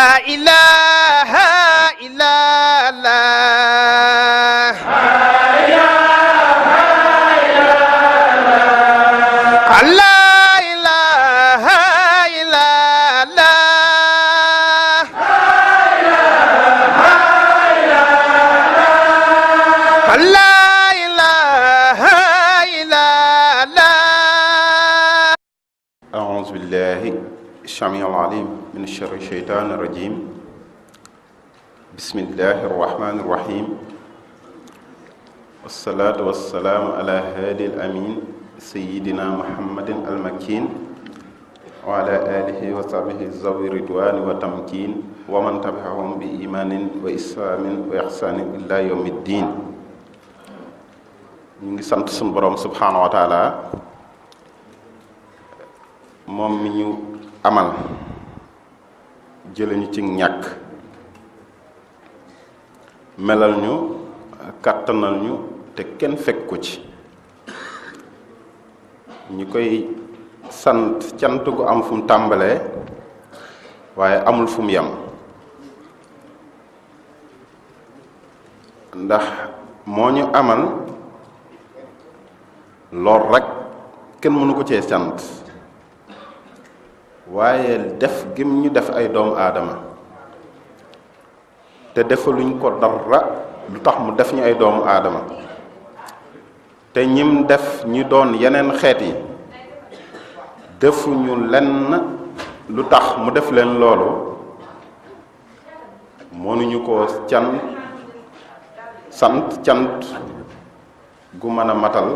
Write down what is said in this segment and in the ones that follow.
إله إلا الله لا إله إلا الله لا إله إلا الله. أعوذ بالله السميع العليم من شر الشيطان الرجيم. بسم الله الرحمن الرحيم. والصلاة والسلام على هادي الأمين سيدنا محمد المكين وعلى آله وصحبه ذوي الرضوان والتمكين ومن تبعهم بإيمان وإسلام وإحسان إلى يوم الدين. ñu ngi sant sunu borom subhaanahu wa taala moom mi ñu amal jële ñu ci ñàkk melal ñu kàttanal ñu te kenn fekk ko ci. ñu koy sant cant gu am fu mu tàmbalee waaye amul fu mu yem, ndax moo ñu amal lool rek kenn mënu ko cee sant, waaye def gim ñu def ay doomu aadama te defaluñ ko dara lu tax mu def ñu ay doomu aadama, te ñim def ñu doon yeneen xeet yi defuñu lenn lu tax mu def leen loolu, mënuñu ko sant cant gu mën a matal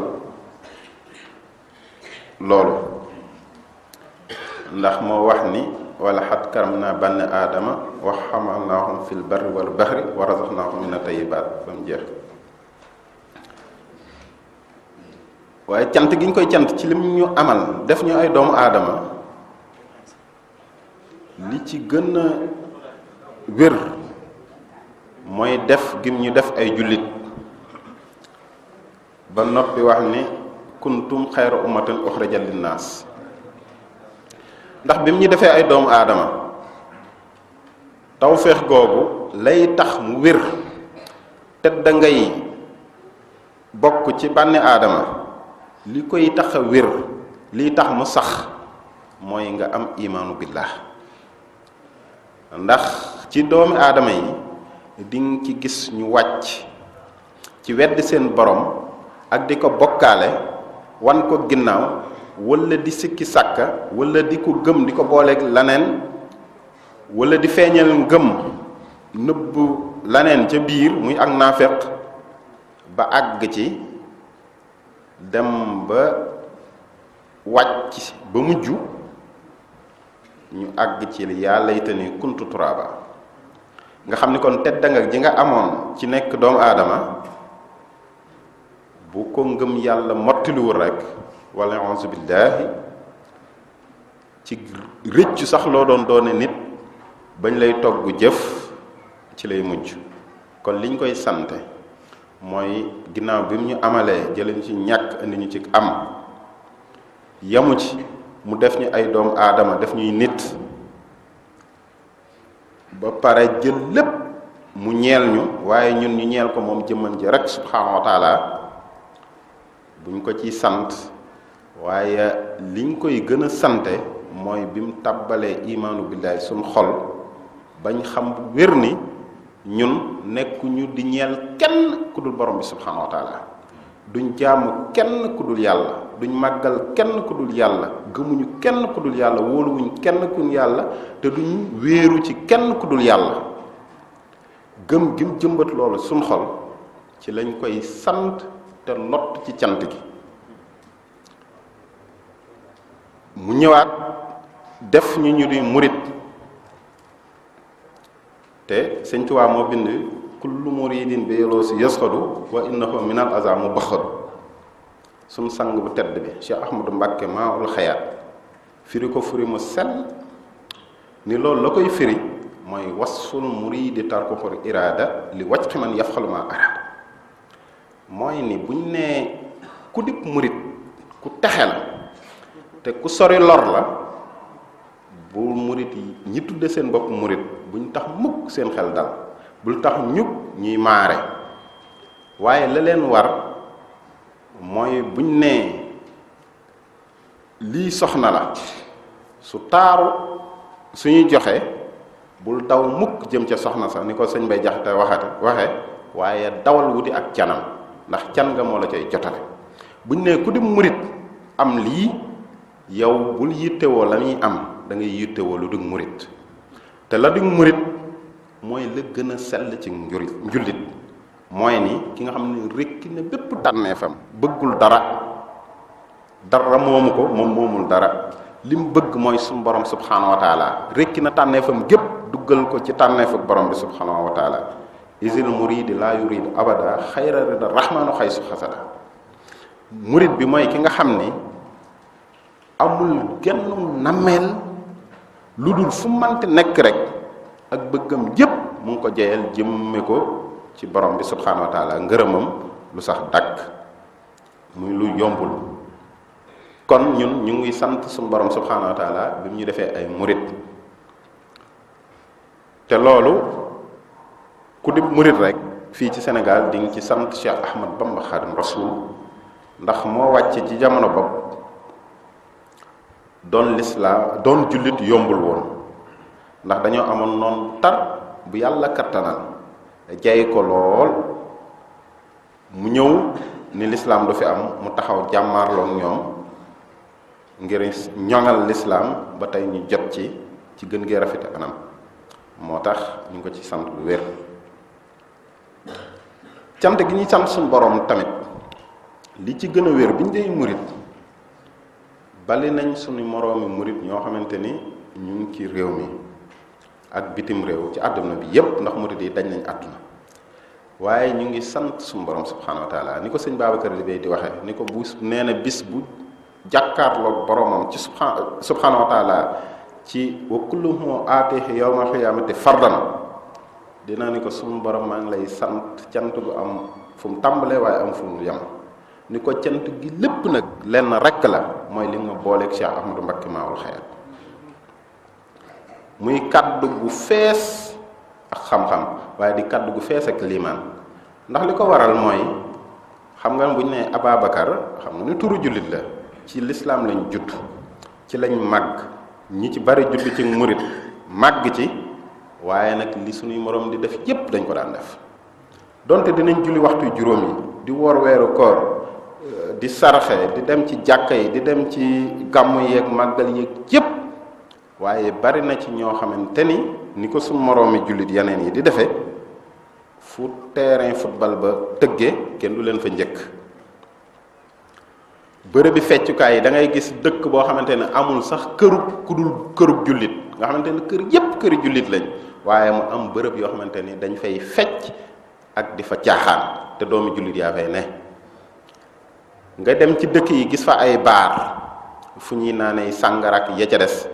loolu, ndax moo wax ni wala xat karam naa banni aadama wa xamalnaahum fil barri wal bahri wa razaqnaahum min at-tayyibaat ba mu jeex. waaye cant gi ñu koy cant ci lim ñu amal def ñu ay doomu aadama, li ci gën a wér mooy def gim ñu def ay jullit ba noppi wax ni kuntum xayra ummatin uxrijat linnaas. ndax bi mu ñu defee ay doomu aadama tawféex googu lay tax mu wér te da ngay bokk ci bànni aadama, li koy tax a wér liy tax mu sax mooy nga am imaanu billah. ndax ci doomi aadama yi dinga ci gis ñu wàcc ci weddi seen borom ak di ko bokkaale wan ko ginnaaw, wala di sikki sàkka, wala di ko gëm di ko booleeg laneen, wala di feeñal ngëm nëbb laneen ca biir muy ak naafeq, ba àgg ci dem ba wàcc ba mujj ñu àgg ci yaa laytani kuntu turaaba. nga xam ni kon tedda nga ji nga amoon ci nekk doomu aadama bu ko ngëm yàlla mottaliwul rek wala auzu billaahi ci rëccu sax loo doone nit bañ lay togg jëf ci lay mujj. kon liñ koy sante mooy ginnaaw bi mu ñu amalee jële ñu ci ñàkk indi ñu ci am, yamu ci mu def ñu ay doomu aadama def ñuy nit ba pare jël lépp mu ñeel ñu, waaye ñun ñu ñeel ko moom jëmmam ji rek subhaanahu wa taala. buñ ko ci sant, waaye liñ koy gën a sante mooy bi mu tàbbalee imaanu billaahi suñ xol bañ xam bu wér ni ñun nekkuñu di ñeel kenn ku dul borom bi subhaanahu wa taala, duñ jaamu kenn ku dul yàlla, duñ màggal kenn ku dul yàlla, gëmuñu kenn ku dul yàlla, wóoluwuñ kenn ku dul yàlla, te duñ wéeru ci kenn ku dul yàlla. gëm gim jëmbat loolu suñ xol ci lañ koy sant te lott ci cant gi. mu ñëwaat def ñu di murit, te Sëñ Tuubaa moo bind kullu muridin bi yeloo si yasxadu wa innahu minal aza mu baxadu. suñ sang bu tedd bi Cheikh Ahmadou Mbàkke maa ul xayaat firi ko firi mu sell ni loolu la koy firi mooy wasful muridi tarkuxul iraada li wacc man yafxalu ma araada. mooy ni buñ nee ku dib murit ku texe la te ku sori lor la, bu murit yi ñi tudde seen bopp murit buñ tax mukk seen xel dal, bul tax ñuk ñuy maare. waaye la leen war mooy buñ nee lii soxna la su taaru suñuy joxe bul daw mukk jëm ca soxna sax ni ko sëñ Bay Jaxate waxe waaye dawal wuti ak canam ndax can nga moo la cay jotale. buñ nee ku di murit am lii yow bul yittewoo la muy am da ngay yittewoo lu dug murit te la dug murit mooy la gën a sell ci njullit mooy ni ki nga xam ne rekki ne bépp tànneefam bëggul dara moomu ko moom moomul dara lim bëgg mooy suñu borom subhanahu wa taala rekki na tànneefam gépp duggal ko ci tànneefu borom bi subhanahu wa taala isil muridi la yurid abada xayra rida rahmanu xaysu xasada. murid bi mooy ki nga xam ni amul genn nammeel lu dul fu mante nekk rek ak bëggam yépp mu ngi ko jeyal jëmme ko ci borom bi subhanahu wa taala ngërëmam lu sax dakk muy lu yombul. kon ñun ñu ngi sant suñu borom subhanahu wa taala bi mu ñu defee ay murid te loolu ku di murid rek fii ci Sénégal di nga ci sant Cheikh Ahmad Bamba Xaadim Rasul ndax moo wàcce ci jamono bopp doon lislaam doon jullit yombul woon ndax dañoo amoon noonu tar bu yàlla kattanal jay ko lool mu ñëw ni lislaam du fi am mu taxaw jàmmaarloog ñoom ngir ñoŋal lislaam ba tey ñu jot ci gën gee rafete anam moo tax ñu ngi ko ci sant bu wér. cant gi ñuy sant suñu borom tamit li ci gën a wér bi ñu dee murit bali nañ suñu moroomi murit ñoo xamante ni ñu ngi ci réew mi ak bitim réew ci àdduna bi yépp ndax murit yi dañ nañ àdduna waaye ñu ngi sant suñu borom subhanahu wa taala ni ko sëñ Babacar Li Bay di waxee ni ko bu nee na bis bu jàkkaarloog boromam ci subhanahu wa taala ci wa kulluhum aatihi yawmal qiyaamati fardan dina ni ko suñu borom maa ngi lay sant cant gu am fu mu tàmbalee waaye am fu mu yem ni ko cant gi lépp nag lenn rekk la mooy li nga booleeg Cheikh Ahmadou Mbacké Maawul Xayat muy kaddu gu fees ak xam-xam waaye di kaddu gu fees ak liimaan ndax li ko waral mooy xam nga bu ñu nee Ababacar xam nga ni turu jullit la ci lislaam lañ judd ci lañ màgg ñi ci bari judd ci murit màgg ci waaye nag li suñuy morom di def yépp dañ ko daan def donte dinañ julli waxtu juróom yi di woor weeru koor di saraxe di dem ci jàkka yi di dem ci gàmmu yeeg màggal yeeg yépp waaye bari na ci ñoo xamante ni ko suñu moroomi jullit yeneen yi di defee fu terrain football ba tëggee kenn du leen fa njëkk bërëb bi feccukaay yi da ngay gis dëkk boo xamante ne amul sax kërub jullit nga xamante ne kër yépp këri jullit lañ waaye mu am bërëb yoo xamante ni dañ fay fecc ak di fa caaxaan te doomi jullit yaa fay ne nga dem ci dëkk yi gis fa ay baar fu ñuy naanee sàngara ak ya ca des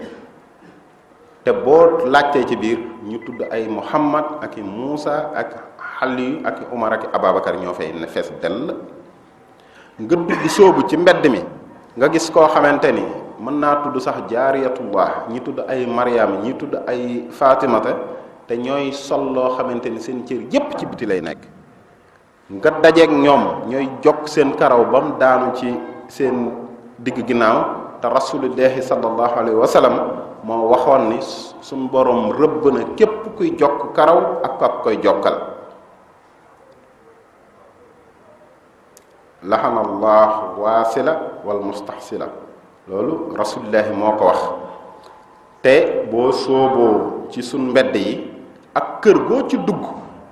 te boo laajtee ci biir ñu tudd ay Muhammad ak i Muusa ak Xaliyu ak i Umar ak i Ababacar ñoo fay ne fees dell nga dugg sóobu ci mbedd mi nga gis koo xamante ni mën naa tudd sax jaariyatullah ñi tudd ay Maryam ñi tudd ay Fatimata te ñooy sol loo xamante ni seen cër yépp ci biti lay nekk nga dajeeg ñoom ñooy jokk seen karaw ba mu daanu ci seen digg ginnaaw te rasulillahi sallallahu alayhi wa sallam moo waxoon ni suñ borom rëbb na képp kuy jokk karaw ak koy jokkal laxana allah waasila wal mustaxsila loolu rasulillahi moo ko wax te boo sooboo ci suñ mbedd yi ak kër goo ci dugg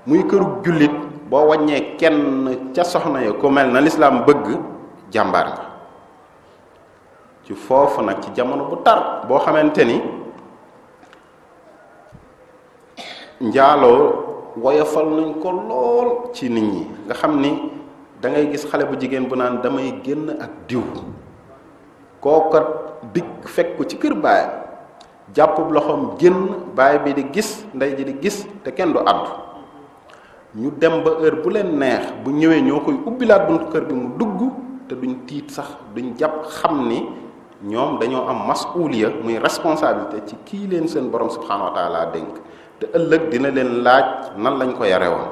muy këru jullit boo wàññee kenn ca soxna ya ku mel na lislaam bëgg jàmbaar nga ci foofu nag ci jamono bu tar boo xamante ni njaaloo woyofal nañ ko lool ci nit ñi nga xam ni da ngay gis xale bu jigéen bu naan damay génn ak diw kooka dikk fekk ko ci kër baayam jàpp loxoom génn baay bi di gis ndey ji di gis te kenn du àddu ñu dem ba heure bu leen neex bu ñëwee ñoo koy ubbilaat buntu kër bi mu dugg te duñ tiit sax duñ jàpp xam ni ñoom dañoo am masuuliya muy responsabilité ci kii leen seen borom subhanahu wa taala dénk te te ëllëg dina leen laaj nan lañ ko yare woon.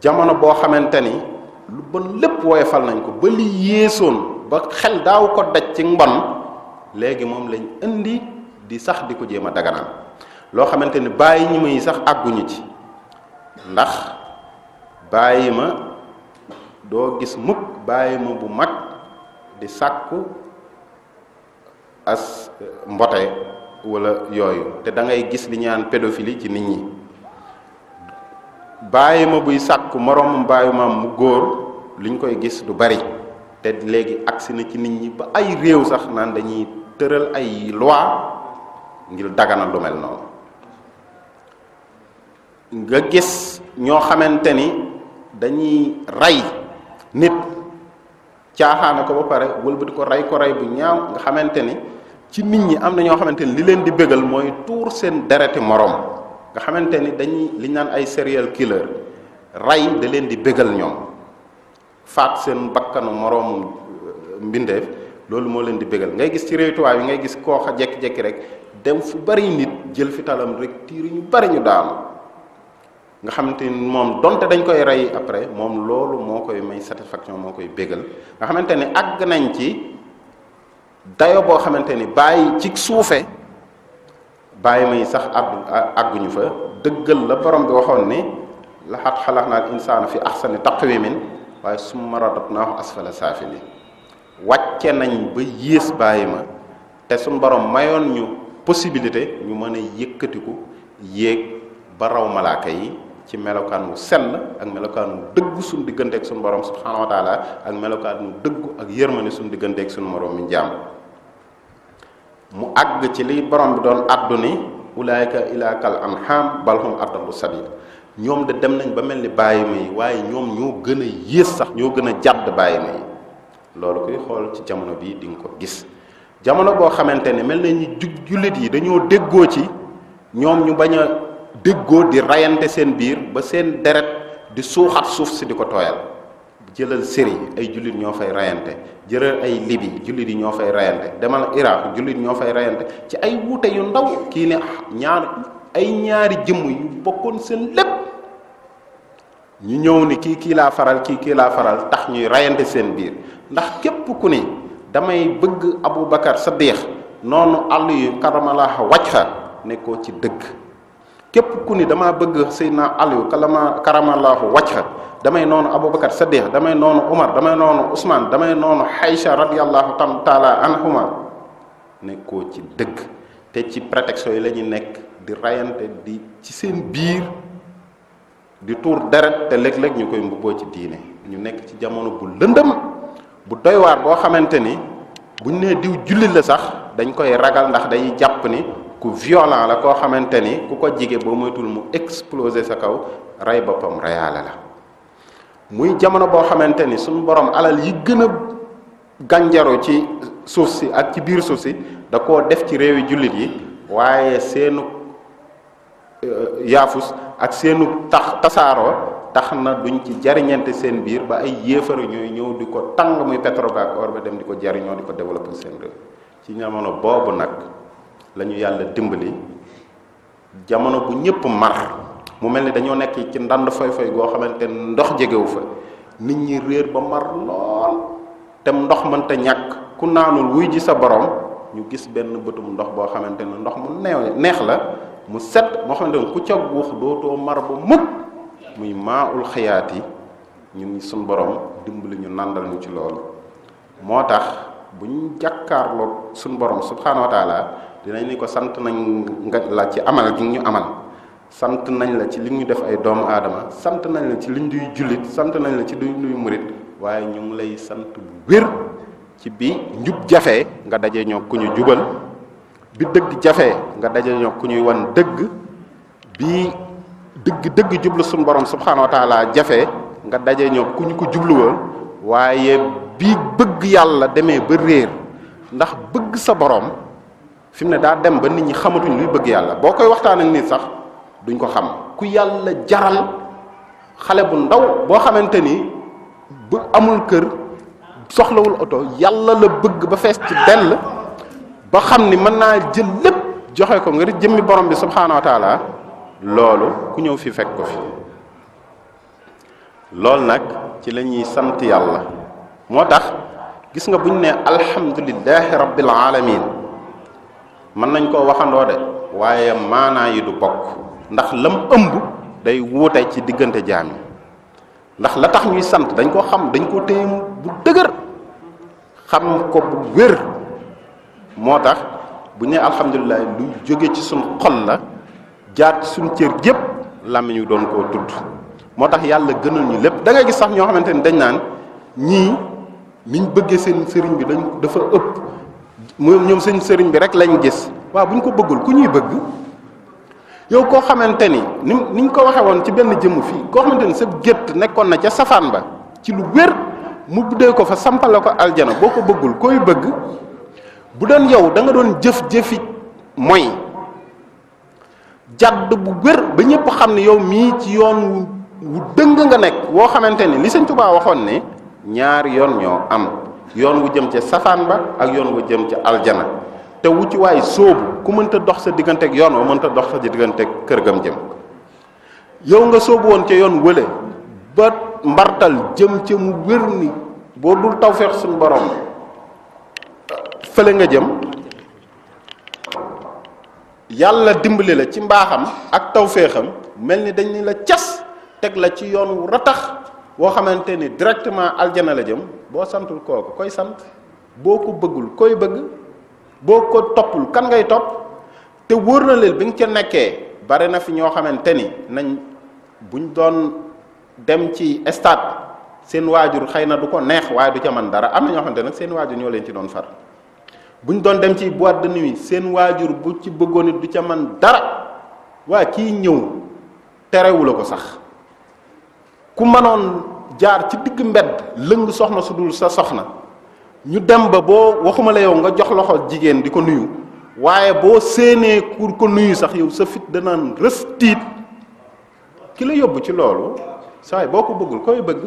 jamono boo xamante ni lu bon lépp woyofal nañ ko ba li yéesoon ba xel daaw ko daj ci mbon léegi moom lañ indi di sax di ko jéem a daganal loo xamante ni bàyyi ñi may sax àgguñu ci. ndax bàyyi ma doo gis mukk bàyyi ma bu mag di sàkku as mbote wala yooyu te da ngay gis li ñaan pédophilie ci nit ñi. bàyyi ma buy sàkku moroomam bàyyi ma mu góor liñ koy gis du bari te léegi agsi na ci nit ñi ba ay réew sax naan dañuy tëral ay loi ngir daganal lu mel noonu. nga gis ñoo xamante ni dañuy rey nit caaxaana ko ba pare wëlbati ko rey bu ñaaw nga xamante ni ci nit ñi am na ñoo xamante ni li leen di bégal mooy tuur seen dereti moroom nga xamante ni dañuy li naan ay serial killer rey da leen di bégal ñoom faat seen bakkanu moroomu mbindeef loolu moo leen di bégal. ngay gis ci réew tubaab yi ngay gis koo xa jekki-jekki rek dem fu bari nit jël fi talam rek tiir ñu bari ñu daanu nga xamante ni moom donte dañ koy rey après moom loolu moo koy may satisfaction moo koy bégal nga xamante ni àgg nañ ci dayo boo xamante ni bàyyi ci suufe bàyyi may sax àgguñu fa dëggal la borom bi waxoon ni laqad xalaqnal insaana fi ahsani taqwiimin waaye summa radadnaahu asfala saafiliin wàcce nañ ba yées bàyyi ma te suñ borom mayoon ñu possibilité ñu mën a yëkkatiku yéeg ba raw malaaka yi ci melokaan wu sell ak melokaan wu dëggu suñ diggante ak suñ borom subhaanahu wa taala ak melokaan wu dëggu ak yërmande suñ diggante ak suñ morom mi jaam mu àgg ci li borom bi doon addu ni ulaayka ilaa kal an'aam bal hum adallu sabiila ñoom de dem nañ ba mel ni bàyyi ma yi waaye ñoom ñoo gën a yées sax ñoo gën a jàdd bàyyi ma yi loolu koy xool ci jamono bii di nga ko gis jamono boo xamante ne mel na ñu jullit yi dañoo déggoo ci ñoom ñu bañ a déggoo di rayante seen biir ba seen deret di suuxat suuf si di ko tooyal jëlal Syrie ay jullit ñoo fay rayante jëlal ay Libye jullit yi ñoo fay rayante demal Irak jullit ñoo fay rayante ci ay wuute yu ndaw kii ne ñaari jëmm yu bokkoon seen lépp ñu ñëw ni kii laa faral kii laa faral tax ñuy rayante seen biir ndax képp ku ni damay bëgg Aboubacar Saddiq noonu Aliyu karamallahu wajha nekkoo ci dëgg képp ku ni damaa bëgg Seydina Aliyu karamallahu wajha damay noonu Aboubacar Saddiq damay noonu Umar damay noonu Ousmane damay noonu Aïcha radiyallahu taala anhuma nekkoo ci dëgg te ci prétexte yi la ñu nekk di rayante di ci seen biir di tuur deret te léeg-léeg ñu koy mbubboo ci diine ñu nekk ci jamono bu lëndëm bu doy waar boo xamante ni buñ nee diw jullit la sax dañ koy ragal ndax day jàpp ni ku violent la koo xamante ni ku ko jige boo moytul mu exploser sa kaw rey boppam reyaale la muy jamono boo xamante ni suñu borom alal yi gën a gànjaru ci suuf si ak ci biir suuf si da koo def ci réewi jullit yi waaye seenu yaafus ak seenu tasaaroo tax na duñ ci jariñante seen biir ba ay yéefar ñooy ñëw di ko tàng muy pétrole ak or ba dem di ko jariñoo di ko développer seen réew ci jamono boobu nag la ñu yàlla dimbali jamono bu ñëpp mar mu mel ni dañoo nekk ci ndand foy goo xamante ndox jegewu fa nit ñi réer ba mar lool te ndox mënta ñàkk ku naanul wuy ji sa borom ñu gis benn bëtum ndox boo xamante ne ndox mu neex la mu set moo xamante ne ku ca guux dootoo mar ba mukk muy maa ul xayaat yi ñun suñ borom dimbali ñu nàndal ñu ci loolu moo tax bu ñu jàkkaarloo suñ borom subhaanahu wa taala dinañ ni ko sant nañ nga la ci amal gi ñu amal sant nañ la ci li ñu def ay doomu aadama sant nañ la ci liñ duy jullit sant nañ la ci liñ duy murit waaye ñu ngi lay sant bu wér ci bi njub jafee nga daje ñoo ku ñu jubal bi dëgg jafee nga daje ñoo ku ñuy wan dëgg bi dëgg jublu suñu borom subhaanahu wa taala jafee nga daje ñoo ku ñu ko jubluwoon waaye bi bëgg yàlla demee ba réer ndax bëgg sa borom fi mu ne daa dem ba nit ñi xamatuñ luy bëgg yàlla boo koy waxtaan ak nit sax duñ ko xam ku yàlla jaral xale bu ndaw boo xamante ni bu amul kër soxlawul oto yàlla la bëgg ba fees ci dell ba xam ni mën naa jël lépp joxe ko ngir jëmmi borom bi subhaanahu wa taala loolu ku ñëw fi fekk ko fi. loolu nag ci la ñuy sant yàlla moo tax gis nga buñ ne alhamdulillahi rabbil alamin mën nañ koo waxandoo de waaye maanaa yi du bokk ndax lam ëmb day wuute ci diggante jaam yi ndax la tax ñuy sant dañ ko xam dañ ko téye bu dëgër xam ko bu wér moo tax bu ñu nee alhamdulilah lu jóge ci suñ xol la jaar ci suñ cër yépp làmmiñ ñu doon koo tudd moo tax yàlla gënal ñu lépp da ngay gis sax ñoo xamante ni dañ naan ñii niñ bëggee seen sëriñ bi dafa ëpp ñoom seen sëriñ bi rek lañ gis waaw bu ñu ko bëggul ku ñuy bëgg yow koo xamante ni niñ ko waxee woon ci benn jëmm fii koo xamante ni sa gétt nekkoon na ca safaan ba ci lu wér mu buddee ko fa sampale ko aljana boo ko bëggul koy bëgg bu doon yow da nga doon jëf-jëfi mooy jàdd bu wér ba ñëpp xam ne yow mii ci yoon wu dëng nga nekk woo xamante ni li Sëñ Tuubaa waxoon ne ñaari yoon ñoo am yoon wu jëm ca safaan ba ak yoon wu jëm ca aljana te wu ci waay sóobu ku mënta dox sa digganteeg yoon wa mënta dox sa digganteeg kër gam jëm yow nga sóobu woon ca yoon wële ba mbartal jëm ca mu wér ni boo dul tawfeex suñu borom fële nga jëm yàlla dimbali la ci mbaaxam ak tawfeexam mel ni dañ ni la cas teg la ci yoon wu ratax boo xamante ni directement aljana la jëm boo santul kooku koy sant boo ko bëggul koy bëgg boo ko toppul kan ngay topp te wóor na leen bi nga ca nekkee bari na fi ñoo xamante ni nañ buñ doon dem ci stade seen waajur xëy na du ko neex waaye du ca man dara am na ñoo xamante nag seen waajur ñoo leen ci doon far buñ doon dem ci boîte de nuit seen waajur bu ci bëggoon it du ca man dara waaye kii ñëw terewu la ko sax ku mënoon jaar ci digg mbedd lëng soxna su dul sa soxna ñu dem ba boo waxuma la yow nga jox loxo jigéen di ko nuyu waaye boo séenee kur ko nuyu sax yow sa fit danaan rës tiit ki la yóbbu ci loolu saay boo ko bëggul koy bëgg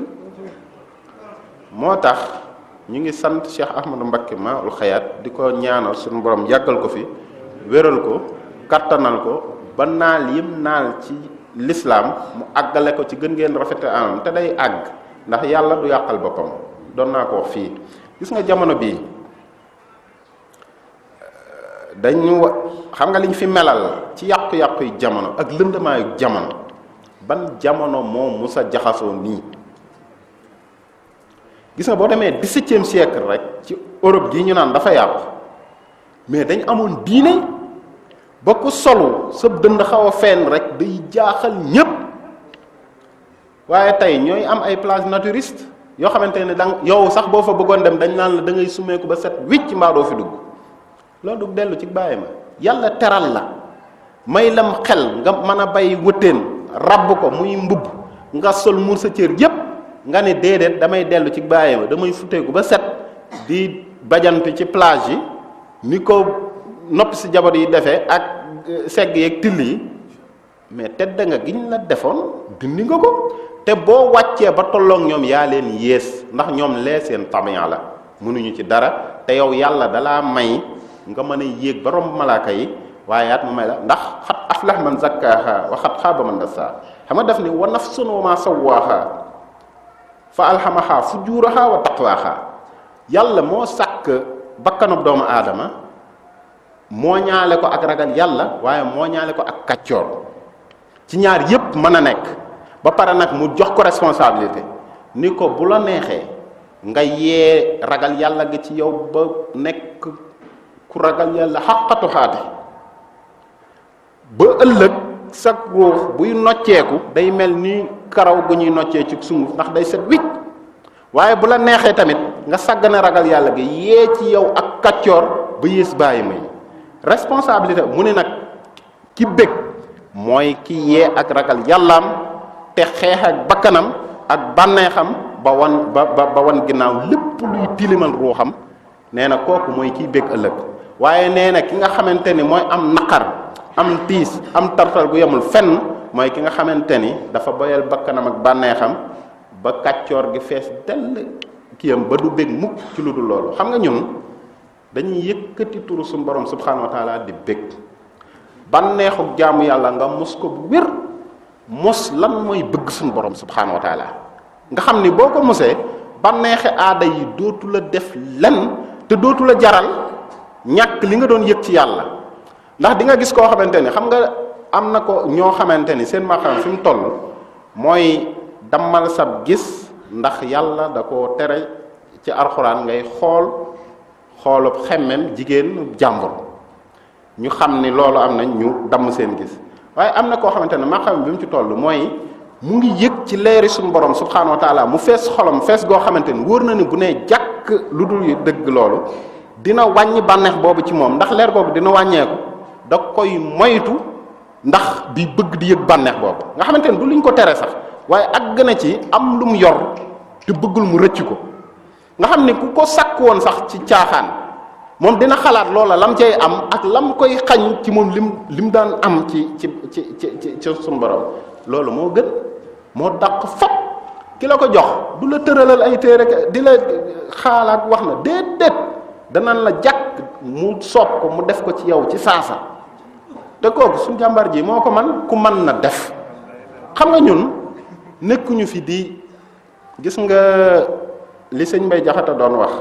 moo tax ñu ngi sant Cheikh Ahmadou Mbacké Maoul Hayaat di ko ñaanal suñu borom yàggal ko fi wéral ko kattanal ko ba naal yim naal ci lislaam mu àggale ko ci gën ngeen rafete anam te day àgg ndax yàlla du yàqal boppam doon naa ko wax fii gis nga jamono bii dañu xam nga liñ fi melal ci yàqu-yàqu yi jamono ak lëndamaayu jamono ban jamono moo musa jaxasoo nii gis nga boo demee 17e siècle rek ci Europe gii ñu naan dafa yàqu mais dañ amoon diine ba ko solu sa dënd xaw a fenn rek day jaaxal ñépp waaye tey ñooy am ay plage naturiste yoo xamante ne danga yow sax boo fa bëggoon dem dañ naan la da ngay summeeku ba set wicc mbaa doo fi dugg loolu du dellu ci bàyyi ma yàlla teral la may lam xel nga mën a bay wëttéen rabb ko muy mbubb nga sol muur sa cër yépp nga ne déedéet damay dellu ci bàyyi ma damay futteeku ba set di bajantu ci plage yi ni ko noppi si jabar yi defee ak segg yeeg till yi mais tedd nga giñ la defoon dindi nga ko te boo wàccee ba tolloog ñoom yaa leen yées ndax ñoom lee seen tamiya la mënuñu ci dara te yow yàlla dalaa may nga mën a yéeg ba romb malaaka yi waaye at mu may la ndax xat aflah man zakkaaha wa xat xaaba man dassaa xam nga def ni wa nafsun wa ma sawwaaha fa alhamaha fujuraha wa taqwaha yàlla moo sàkk bakkanub doomu aadama moo ñaale ko ak ragal yàlla waaye moo ñaale ko ak kàccoor ci ñaar yépp mën a nekk ba pare nag mu jox ko responsabilité ni ko bu la neexee nga yee ragal yàlla gi ci yow ba nekk ku ragal yàlla xaqatu xaati ba ëllëg sa ruux buy nocceeku day mel ni karaw gu ñuy noccee ci sunguf ndax day set wicc waaye bu la neexee tamit nga sàggane ragal yàlla gi yee ci yow ak kàccoor ba yées bàyyi may responsabilité mu ne nag ki bég mooy ki yee ak ragal yàllaam te xeex ak bakkanam ak bànneexam ba wan ginnaaw lépp luy tilimal ruuxam nee na kooku mooy kiy bég ëllëg waaye nee na ki nga xamante ni mooy am naqar am tiis am tartal gu yemul fenn mooy ki nga xamante ni dafa boyal bakkanam ak bànneexam ba kàccoor gi fees dell kiyam ba du bég mukk ci lu dul loolu xam nga ñun dañuy yëkkati turu suñu borom subhanahu wa taala di bég bànneexu jaamu yàlla nga mos ko bu wér mos lan mooy bëgg suñu borom subhanahu wa taala nga xam ni boo ko mosee bànneexi aada yi dootu la def lenn te dootu la jaral ñàkk li nga doon yëg ci yàlla. ndax di nga gis koo xamante ni xam nga am na ko ñoo xamante ni seen maqaam fi mu toll mooy dammal sab gis ndax yàlla da koo tere ci alxuraan ngay xoolub xemmem jigéen jàmbur ñu xam ni loolu am nañ ñu damm seen gis waaye am na koo xamante ne maqaam bi mu ci toll mooy mu ngi yëg ci leeri suñu borom subhanahu wa taala mu fees xolam fees goo xamante ni wóor na ni bu nee jàkk lu dul dëgg loolu dina wàññi bànneex boobu ci moom ndax leer boobu dina wàññeeku da koy moytu ndax di bëgg di yëg bànneex boobu nga xamante ne du luñ ko tere sax waaye àgg na ci am lu mu yor te bëggul mu rëcc ko nga xam ne ku ko sàkk woon sax ci caaxaan moom dina xalaat loola lam cay am ak lam koy xañ ci moom lim daan am ci suñu borom loolu moo gën moo dàq fop ki la ko jox du la tëralal ay téere di la xaalaat wax na déedéet danaan la jàkk mu soob ko mu def ko ci yow ci saasa te kooku suñu jàmbar ji moo ko man ku man na def xam nga ñun nekkuñu fi di gis nga li sëñ Mbay Jaxate doon wax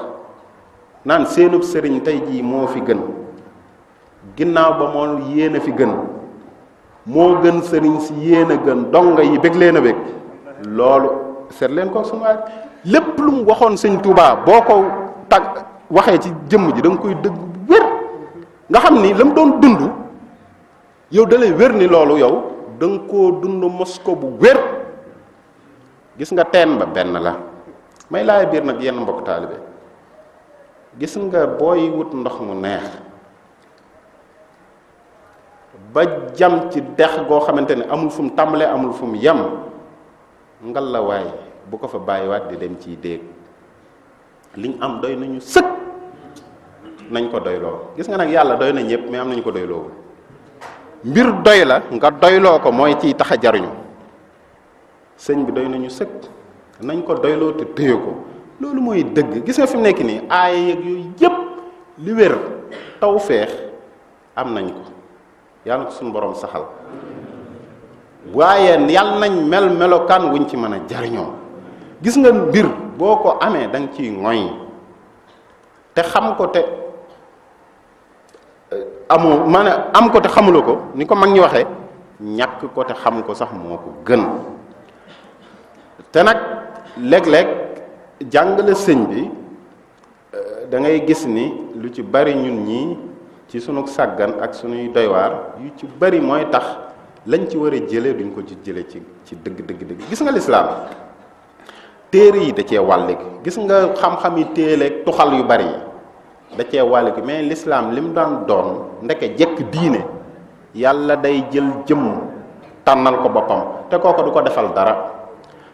naan seenub sëriñ tey jii moo fi gën ginnaaw ba moo yéen a fi gën moo gën sëriñ si yéen a gën donga yi bég leen a bég loolu seet leen ko sunu waay lépp lu mu waxoon sëñ Tuubaa boo ko tag waxee ci jëmm ji da nga koy dëgg bu wér nga xam ni la mu doon dund yow da lay wér ni loolu yow da nga koo dund mos ko bu wér gis nga teen ba benn la may laay biir nag yenn mbokk taalibe gis nga booy wut ndox mu neex ba jam ci dex goo xamante ne amul fu mu tàmbalee amul fu mu yem ngal la waay bu ko fa bàyyiwaat di dem ciy déeg liñ am doy nañu sëkk nañ ko doyloo gis nga nag yàlla doy na ñëpp mais am nañu ko doyloo mbir doy la nga doyloo ko mooy ciy tax a jariñu sëñ bi doy nañu sëkk nañ ko doyloo te téye ko loolu mooy dëgg gis nga fi mu nekk nii aaya yeeg yooyu yëpp li wér taw feex am nañ ko yàlla ko suñu borom saxal waaye yàlla nañ mel melokaan wuñ ci mën a jariñoo gis nga mbir boo ko amee da nga ciy ngoy te xam ko te amoo maanaam am ko te xamuloo ko ni ko mag ñi waxee ñàkk ko te xam ko sax moo ko gën te nag léeg-léeg jàngale sëñ bi da ngay gis ni lu ci bari ñun ñii ci sunu sàggan ak sunuy doywaar yu ci bari mooy tax lañ ci war a jëlee duñ ko ci jëlee ci dëgg gis nga lislaam téere yi da cee wàll gis nga xam-xam yi téeleeg tuxal yu bari yi da cee wàll gi mais lislaam li mu daan doon ndeke jekk diine yàlla day jël jëmm tànnal ko boppam te kooko du ko defal dara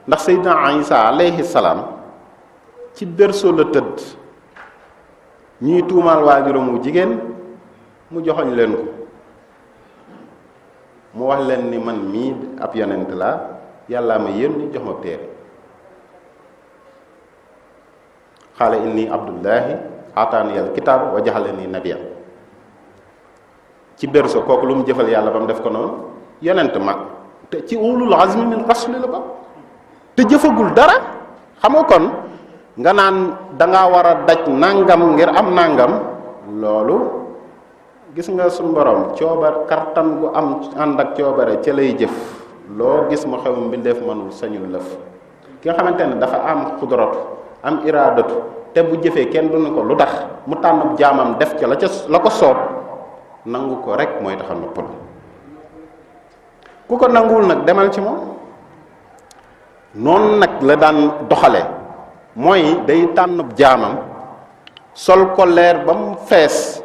ndax Seydina Isa alayhi salaam ci berceau la tëdd ñuy tuumaal waajuram wu jigéen mu joxoñ leen ko mu wax leen ni man mii ab yonent laa yàllaa ma yónni jox ma téere xaala inni abdullahi ataani al kitaab wa jaxalani nabiya ci berceau kooku lu mu jëfal yàlla ba mu def ko noonu yonent mag te ci ulul azmi min rasuli la ko te jëfagul dara xam nga kon nga naan danga war a daj nangam ngir am nangam loolu gis nga suñu borom coobar kartan gu am ànd ak coobare ca lay jëf loo gis mu xew mbindeef mënul sañul lëf ki nga xamante ne dafa am xudratu am iraadatu te bu jëfee kenn du ne ko lu tax mu tànn jaamam def ca la ko soob nangu ko rek mooy tax a noppal ku ko nanguwul nag demal ci moom noonu nag la daan doxale mooy day tànn jaamam sol ko leer ba mu fees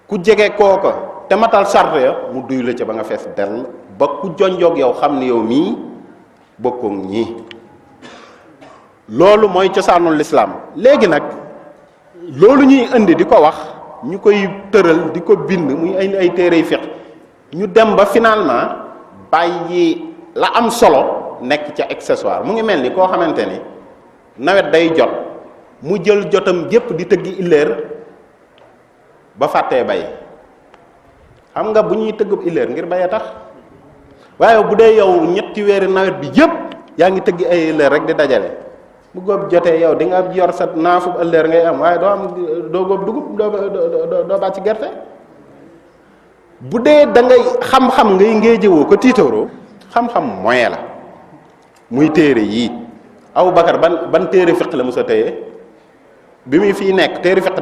ku jege kooka te matal sart ya mu duy la ca ba nga fees dell ba ku jonjoog yow xam ne yow mii bokkoog ñii loolu mooy cosaanul lislaam léegi nag loolu ñuy indi di ko wax ñu koy tëral di ko bind muy ay téere fiqh ñu dem ba finalement bàyyi la am solo nekk ca accessoire mu ngi mel ni koo xamante ni nawet day jot mu jël jotam gépp di tëggi illeer ba fàttee bay xam nga bu ñuy tëggub illeer ngir bay a tax waaye bu dee yow ñetti weeri nawet bi yëpp yaa ngi tëggi ay illeer rek di dajale bu góob jotee yow di nga yor sa naafub illeer ngay am waaye doo góob dugub doo bàcc gerte. bu dee da ngay xam-xam ngay ngéejëwoo ko tiitaroo xam-xam moyen la muy téere yii Abubakar ban téere fiq la musa téye bi muy fii nekk téere fiq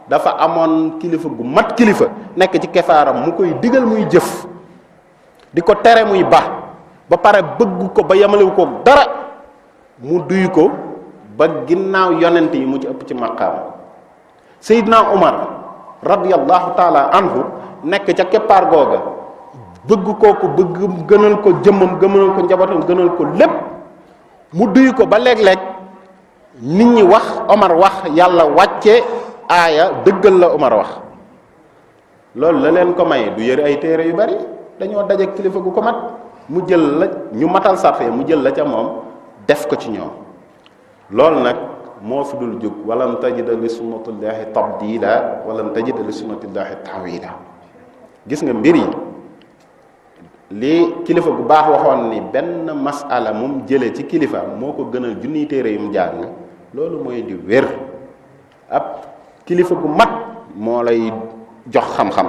dafa amoon kilifa gu mat kilifa nekk ci kefaaram mu koy digal muy jëf di ko tere muy ba pare bëgg ko ba yemalewu ko dara mu duy ko ba ginnaaw yonent yi mu ci ëpp ci maqaam Seydina Umar radiyallahu taala anhu nekk ca keppaar googa bëgg kooku bëgg gënal ko jëmmam gënal ko njabootam gënal ko lépp mu duy ko ba léeg-léeg nit ñi wax Omar wax yàlla wàcce aaya dëggal la Omar wax loolu la leen ko may du yëre ay téere yu bari dañoo daje kilifa gu ko mat mu jël la ñu matal sarfe mu jël la ca moom def ko ci ñoom loolu nag moo fi dul jóg walam tajida li sunnatillahi tabdila walam tajida li sunnatillahi tawila gis nga mbir yi li kilifa gu baax waxoon ni benn masala mum jëlee ci kilifa moo ko gënal junniy téere yu mu jàng loolu mooy di wér ab kilifa gu mat moo lay jox xam-xam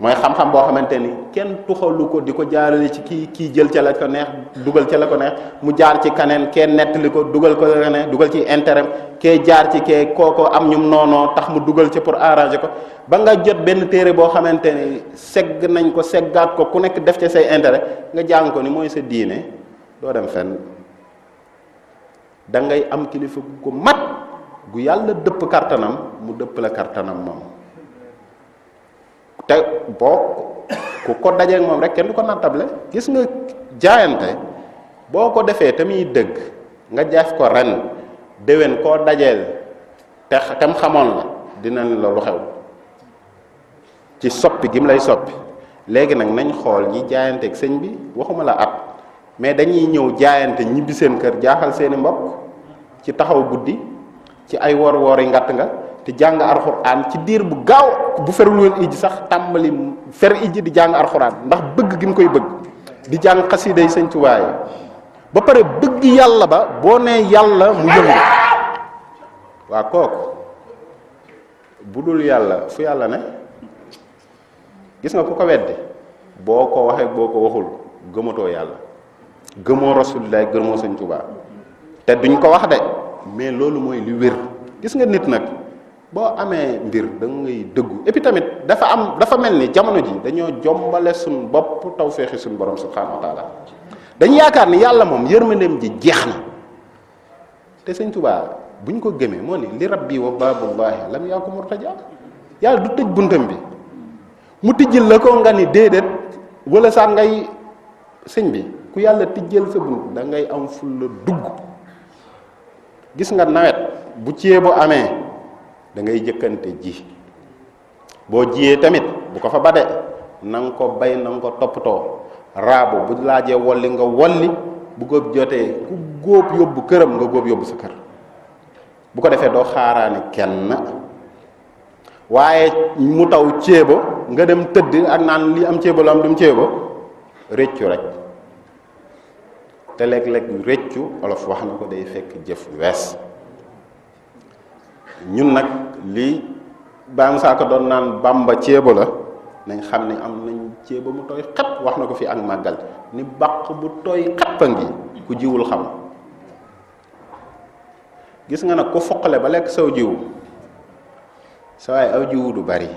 mooy xam-xam boo xamante ni kenn tuxalu ko di ko jaarale ci kii jël ca la ko neex dugal ca la ko neex mu jaar ci kaneen kenn nettali ko dugal ko la neex dugal ci intérêt kee jaar ci kee kooko am ñum noonoo tax mu dugal ca pour arranger ko ba nga jot benn téere boo xamante ni segg nañ ko seggaat ko ku nekk def ca say intérêt nga jàng ko ni mooy sa diine doo dem fenn da ngay am kilifa gu mat gu yàlla dëpp kartanam mu dëpp la kartanam moom te boo ku ko dajeeg moom rek kenn du ko nattable gis nga jaayante boo ko defee te muy dëgg nga jaaf ko ren déwén koo dajeel te tam xamoon la dinañ la lu xew ci soppi gi mu lay soppi léegi nag nañ xool ñi jaayanteeg sëñ bi waxuma la at mais dañuy ñëw jaayante ñibbi seen kër jaaxal seeni mbokk ci taxaw guddi ci ay woor yi ngatt nga te jàng alxuraan ci diir bu gaaw bu ferul woon ijji sax tàmbali fer ijji di jàng alxuraan ndax bëgg gi mu koy bëgg di jàng xasida yi Sëñ Tuubaa yi ba pare bëgg yàlla ba boo nee yàlla mu yëngu waa kooku bu dul yàlla fu yàlla ne gis nga ku ko weddi boo ko waxee boo ko waxul gëmatoo yàlla gëmoo Rasulullah gëmoo Sëñ Tuubaa te duñ ko wax de mais loolu mooy li wér gis nga nit nag boo amee mbir da ngay dëggu et puis tamit dafa mel ni jamono ji dañoo jombale suñ bopp tawféexi suñ borom subhanahu wa taala dañu yaakaar ni yàlla moom yërmandeem ji jeex na te Sëñ Tuubaa bu ñu ko gëmee moo ni li rabbi wa baabullahi lam yaa ko murtaja yàlla du tëj buntam bi mu tijjil la ko nga ni déedéet wala sax ngay sëñ bi ku yàlla tijjal sa bunt da ngay am ful la dugg gis nga nawet bu ceebo amee da ngay jëkkante ji boo jiyee tamit bu ko fa bade na nga ko bay na nga ko toppatoo raabo bu laajee wolli nga wolli bu góob jotee ku góob yóbbu këram nga góob yóbbu sa kër bu ko defee doo xaaraani kenn waaye mu taw ceebo nga dem tëdd ak naan li am ceebo la am dum ceebo réccu rek te léeg-léeg réccu olof wax na ko day fekk jëf wees ñun nag lii baa mu saako doon naan Bàmba ceebo la nañ xam ne am nañ ceebo mu tooy xepp wax na ko fi ak màggal ni bàq bu tooy xepp a ngi ku jiwul xam gis nga nag ku foqale ba lekk saw jiwu sa waaye aw jiwu du bari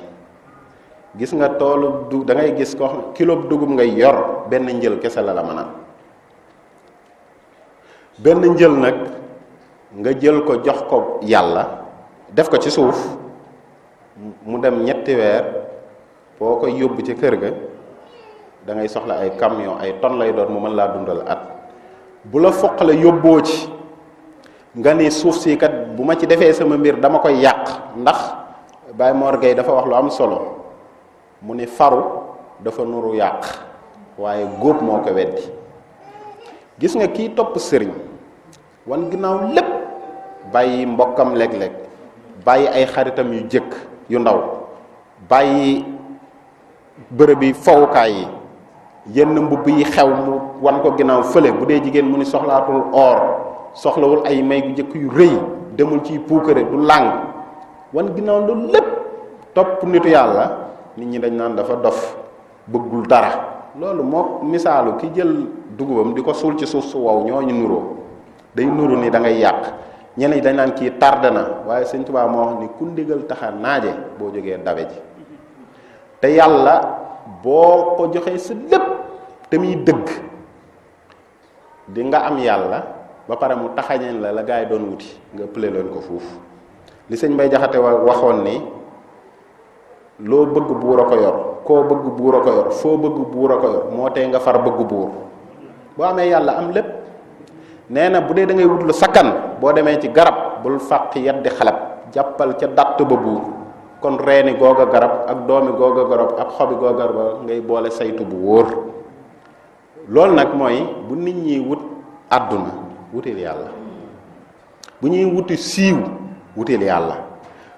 gis nga toolu du da ngay gis ko xam kilo dugub ngay yor benn njël kese la mën a benn njël nag nga jël ko jox ko yàlla def ko ci suuf mu dem ñetti weer boo koy yóbbu ci kër ga da ngay soxla ay camion ay tonnes lay doon mu mën laa dundal at bu la foqale yóbboo ci nga ni suuf si kat bu ma ci defee sama mbir dama koy yàq ndax Baye Mor Gueye dafa wax lu am solo mu ni faru dafa nuru yàq waaye góob moo ko weddi gis nga kii topp sëriñ wan ginnaaw lépp bàyyi mbokkam léeg-léeg bàyyi ay xaritam yu jëkk yu ndaw bàyyi bërëb yi fowukaay yi yenn mbubb yi xew mu wan ko ginnaaw fële. bu dee jigéen mu ni soxlaatul or, soxlawul ay may gu jëkk yu rëy, demul ci puukare, du làng, wan ginnaaw loolu lépp topp nitu yàlla. nit ñi dañ naan dafa dof, bëggul dara. loolu moo misaalu ki jël dugubam di ko suul ci suuf su wow ñooñu nuroo. day nuru ni da ngay yàq. ñeneen ñi dañ naan kii tardé na, waaye Sëñ Tuubaa moo wax ni ku ndigal taxa naaje boo jógee dabe ji. te yàlla boo ko joxee sa lépp te muy dëgg di nga am yàlla ba pare mu taxañeen la gaa yi doon wuti nga ëppale leen ko foofu. li sëñ Mbay Jaxate waxoon ni loo bëgg buur a ko yor, koo bëgg buur a ko yor, foo bëgg buur a ko yor, moo tee nga far bëgg buur. boo amee yàlla am lépp. nee na bu dee da ngay wut lu sakkan, boo demee ci garab bul fàq yeddi xalab, jàppal ca datt ba buur. kon reeni googa garab ak doomi googa garab ak xobi googa garab ngay boole saytu bu wóor. loolu nag mooy bu nit ñi wut àdduna wutil yàlla, bu ñuy wuti siiw wutil yàlla,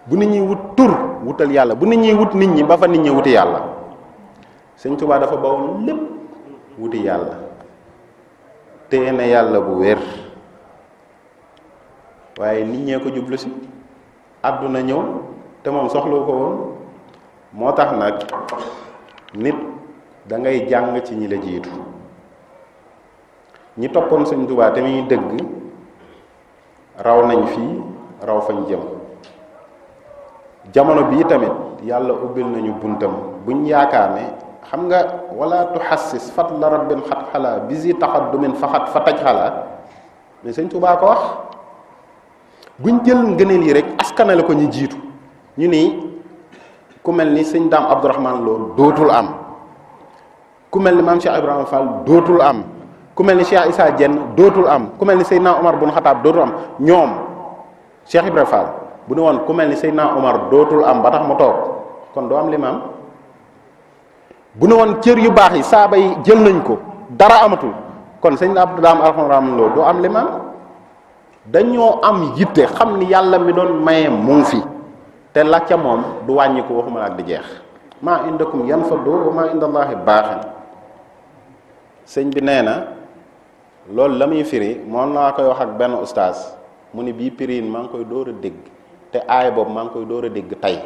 bu nit ñi wut tur wutal yàlla, bu nit ñi wut nit ñi ba fa nit ñi wuti yàlla. Sëñ Tuubaa dafa bawoon lépp wuti yàlla, téye na yàlla bu wér. waaye nit ñee ko jublu si, àdduna ñëw te moom soxlawu ko woon. moo tax nag nit da ngay jàng ci ñi la jiitu. ñi toppoon Sëñ Tuubaa te muy dëgg raw nañ fii, raw fañ jëm. jamono bii tamit yàlla ubbil nañu buntam buñ yaakaar ne xam nga wala tuxassis fadla rabbin xat xalaa bisi taxaddumin faxat fa taj xalaa, mais Sëñ Tuubaa ko wax. buñ jël ngëneel yi rek askanale ko ñi jiitu, ñu ni ku mel ni sëñ Daam Abdourahman Lo dootul am, ku mel ni maam Cheikh Ibrahima Fall dootul am, ku mel ni Cheikh Issa Diène dootul am, ku mel ni Seydina Omar bun Xataab dootul am. ñoom Cheikh Ibrahima Fall bu ne woon ku mel ni Seydina Omar dootul am ba tax mu toog, kon doo am limaam. bu ne woon cër yu baax yi saaba yi jël nañ ko dara amatul, kon sëñ Daam Abdourahman Lo doo am limaam. dañoo am yitte xam ni yàlla mi doon maye mu ngi fi, te la ca moom du wàññi ko, waxuma la ak di jeex. maa indakum yanfadu wa maa indallaahi baaxin. sëñ bi nee na loolu la muy firi moom laa koy wax ak benn ustaas mu ni bii piriin maa ngi koy door a dégg, te aay boobu maa ngi koy door a dégg tey.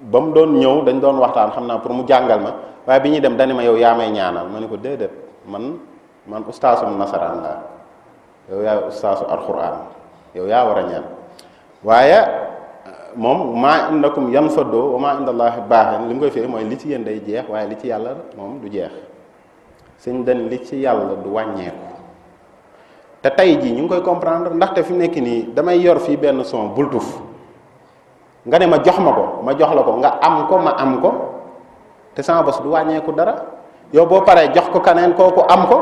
ba mu doon ñëw dañ doon waxtaan xam naa pour mu jàngal ma, waaye bi ñuy dem dani ma yow yaa may ñaanal. ma ne ko déedéet, man ustaasum nasaraan laa, yow yaay ustaasu alxuraan, yow yaa war a ñaan. waaye moom maa indakum yanfadoo wa maa indallaahi baaxin li mu koy firi mooy li ci yéen day jeex, waaye li ci yàlla moom du jeex. sëñ dañ li ci yàlla du wàññeeku. te tey jii ñu ngi koy comprendre, ndaxte fi mu nekk nii damay yor fii benn son bultuf, nga ne ma jox ma ko, ma jox la ko, nga am ko, ma am ko, te sama bos du wàññeeku dara. yow boo paree jox ko kaneen, kooku am ko,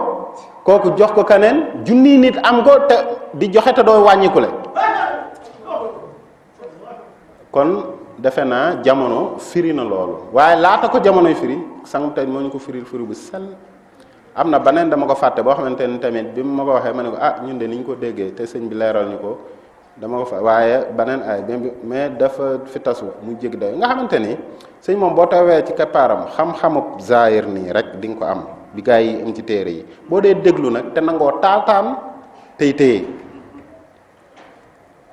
kooku jox ko kaneen, junni nit am ko te di joxe te doo wàññiku le. kon defe naa jamono firi na loolu, waaye laata ko jamonoy firi sang tey moo ñu ko firil firi bu sell. am na beneen dama ko fàtte boo xamante ni tamit bi ma ko waxee ma ne ko ñun de ni ñu ko déggee te sëñ bi leeral ñu ko dama ko fa, waaye beneen ay mais dafa fi tasu mu jég day nga xamante ni sëñ moom boo tawee ci keppaaram xam-xamub zaahir nii rek di nga ko am bi gaa yi am ci téere yi. boo dee déglu nag te nangoo taataan tey téye,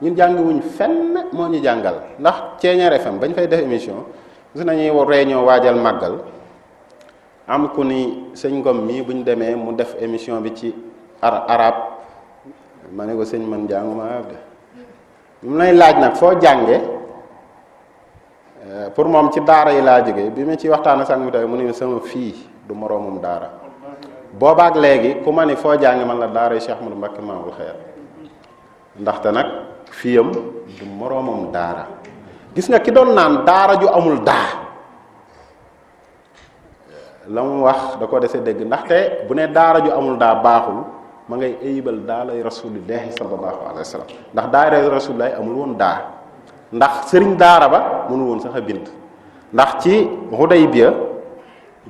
ñun jàngiwuñ fenn moo ñu jàngal. ndax Thiéniere FM bañ fay def émission gis nañuy réunion waajal màggal, am ku ni sëñ Ngom mii buñ demee mu def émission bi ci arab. ma ne ko sëñ man jànguma arab de. mu lay laaj nag foo jànge, pour moom ci daara yi laa jóge. bi ma ci waxtaan ak sang bi tey mu ne sama fii du moroomum daara. boobaak léegi ku ma ni foo jànge man la daara yi Cheikh Ahmadou Mbacké Mamoul Khayr, ndaxte nag fiyam du moroomam daara. gis nga ki doon naan daara ju amul daa, la mu wax da ko dese dégg, ndaxte bu ne daara ju amul daa baaxul ma ngay ayibal daalay rasulillahi sallallahu alayhi wa sallam. ndax daara rasulillahi amul woon daa, ndax sëriñ daara ba mënul woon sax a bind. ndax ci Hudaybiya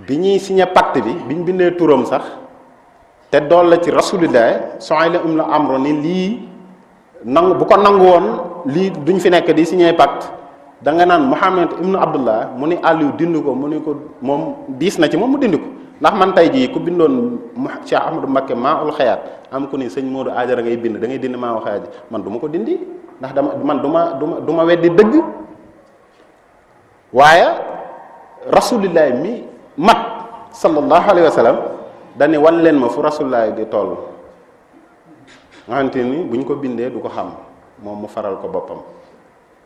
bi ñuy signé pacte bi biñ bindee turam sax te dool la ci rasulillahi Suhayl ibn Amr ni lii nangu bu ko nangu woon lii duñ fi nekk di signé pacte, da nga naan Muhammad ibnu Abdullah mu ni Aliou dindi ko mu ni ko moom diis na ci moom mu dindi ko ndax man tey jii ku bindoon Cheikh Ahmadou Mbacké maa ul xayaat am ku ni sëñ Modou Ajara ngay bind da ngay dindi maa ul xayaat man du ma ko dindi ndax du ma weddi dëgg waaye rasulillahi mi mat sallallahu alayhi wa sallam dani wan leen ma fu rasulillahi di toll nga xamante ni bu ñu ko bindee du ko xam moom mu faral ko boppam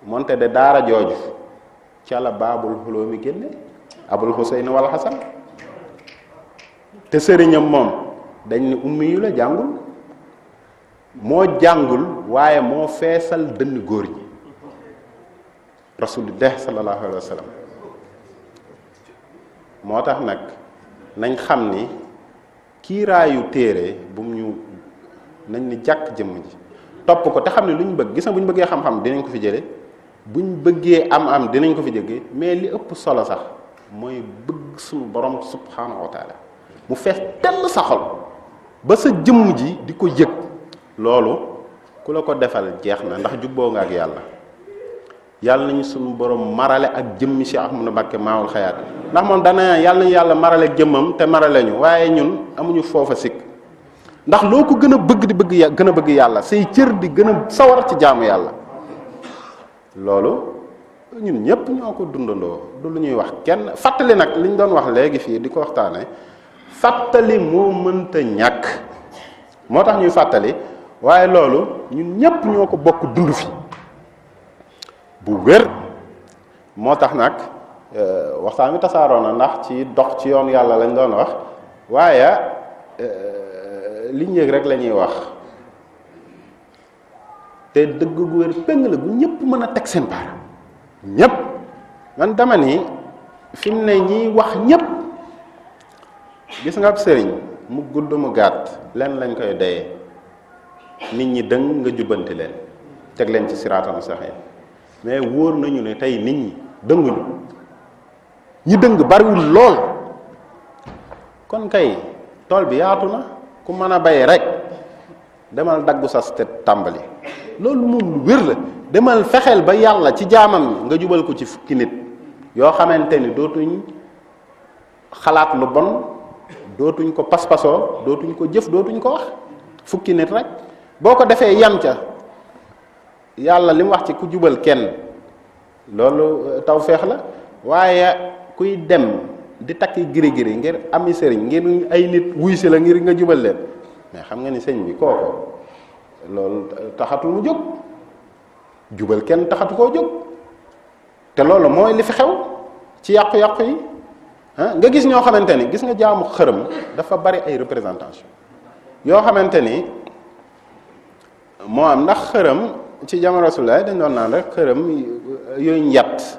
moonte de daara jooju ca la baabul xuloo mi génne abul xuseyn wal xasan te sëriñam moom dañ ne ummi yu la jàngul moo jàngul waaye moo feesal dënn góor ñi rasulullah sallallahu alayhi wa sallam moo tax nag nañ xam ni kiiraayu téere bu mu ñu nañ ni jàkk jëmm ji topp ko te xam ne lu ñu bëgg gis na bu ñu bëggee xam-xam dinañ ko fi jële bu ñu bëggee am dinañ ko fi jógee mais li ëpp solo sax mooy bëgg suñu borom subhanahu wa taala mu fees tell sa xol ba sa jëmm ji di ko yëg loolu ku la ko defal jeex na ndax jubboo nga ak yàlla nañu suñu borom marale ak jëmmi Cheikh Ahmadou Mbacké maawul xayaat ndax moom dana yàlla nañu yàlla marale ak jëmmam te marale ñu waaye ñun amuñu foofa sikk ndax loo ko gën a bëgg di gën a bëgg yàlla say cër di gën a sawar ci jaamu yàlla loolu ñun ñëpp ñoo ko dundandoo du lu ñuy wax kenn fàttali nag li ñu doon wax léegi fii di ko waxtaane fàttali moo mënta ñàkk moo tax ñuy fàttali waaye loolu ñun ñëpp ñoo ko bokk dund fi bu wér moo tax nag waxtaan wi tasaaroo na ndax ci dox ci yoon yàlla lañ doon wax waaye liñ yëg rek la ñuy wax te dëgg gu wér péng la bu ñëpp mën a teg seen baaraam ñëpp man dama ni fi mu ne ñiy wax ñëpp gis nga ab sëriñ mu gudd mu gàtt leen lañ koy dayee nit ñi dëng nga jubbanti leen teg leen ci siraatal mustaqiim mais wóor nañu ne tey nit ñi dënguñu ñi dëng bariwul lool kon kay tool bi yaatu na ku mën a bay rek demal daggu sas te tàmbali loolu moom lu wér la demal fexeel ba yàlla ci jaamam nga jubal ko ci fukki nit yoo xamante ni dootuñ xalaat lu bon dootuñ ko pas-pasoo dootuñ ko jëf dootuñ ko wax fukki nit rek boo ko defee yam ca yàlla li mu wax ci ku jubal kenn loolu tawfeex la waaye kuy dem di takki giri-giri ngir ami sëriñ ngir ay nit wuy si la ngir nga jubal leen mais xam nga ni sëñ bi kooku loolu taxatul mu jóg jubal kenn taxatu koo jóg te loolu mooy li fi xew ci yàqu-yàqu yi nga gis ñoo xamante ni gis nga jaamu xërëm dafa bari ay représentation yoo xamante ni moo am ndax xërëm ci jamono Rasulullah dañ doon naan rek xërëm yooyu njatt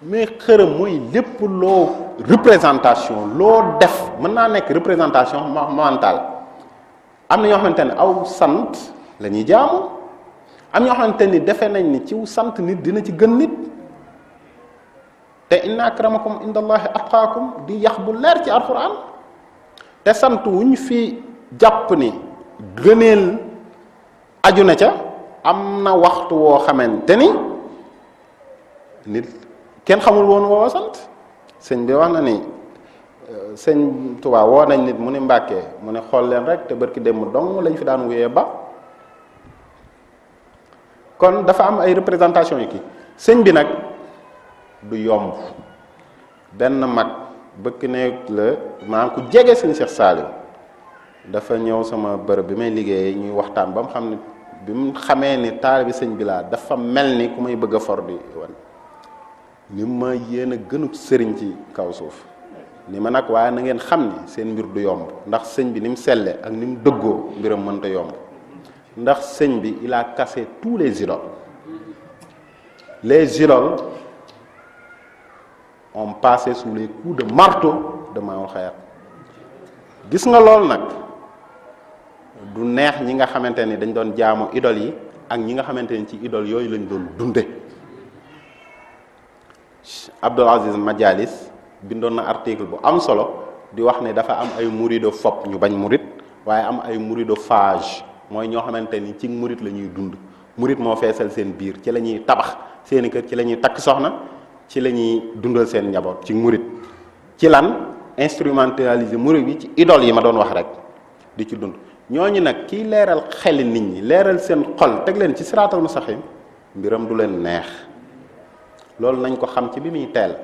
mais xërëm mooy lépp loo représentation loo def mën naa nekk représentation mentale am na ñoo xamante ne aw sant la ñuy jaamu am ñoo xamante ni defe nañ ni ciw sant nit dina ci gën nit te inna akramakum indallahi atqaakum di yax bu leer ci alquran te sant wuñ fi jàpp ni gëneel aju na ca am na waxtu woo xamante ni nit kenn xamul woon woo sant sëñ bi wax na ni sëñ Tuubaa woo nañ nit mu ni Mbàkke mu ne xool leen rek te barki démb dong lañ fi daan wuyee ba kon dafa am ay représentation yi kii sëñ bi nag du yomb benn mag bëkk ne la maa ku jege sëñ Cheikh Saliou dafa ñëw sama bërëb bi may liggéeyee ñuy waxtaan ba mu xam ne bi mu xamee ni taalibe sëñ bi laa dafa mel ni ku may bëgg a for di wan ni ma yéen a gënut sëriñ ci kaw suuf ni ma nag waaye na ngeen xam ni seen mbir du yomb ndax sëñ bi ni mu selle ak ni mu dëggoo mbiram mënta yomb ndax sëñ bi il a cassé tous les idoles ont passé sous les coups de marteau de Maoul Hayaat gis nga loolu nag du neex ñi nga xamante ni dañ doon jaamu idole yi ak ñi nga xamante ni ci idole yooyu lañ doon dunde Abdul Aziz Majalis bindoon na article bu am solo di wax ne dafa am ay murido fop ñu bañ murit waaye am ay murido phage mooy ñoo xamante ni ci murit la ñuy dund murit moo feesal seen biir ci la ñuy tabax seeni kër, ci la ñuy takk soxna, ci la ñuy dundal seen njaboot ci murit. ci lan instrumentaliser murit bi ci idole yi ma doon wax rek di ci dund. ñooñu nag kiy leeral xeli nit ñi, leeral seen xol, teg leen ci siraatal mustaqim, mbiram du leen neex. loolu nañ ko xam ci bi muy teel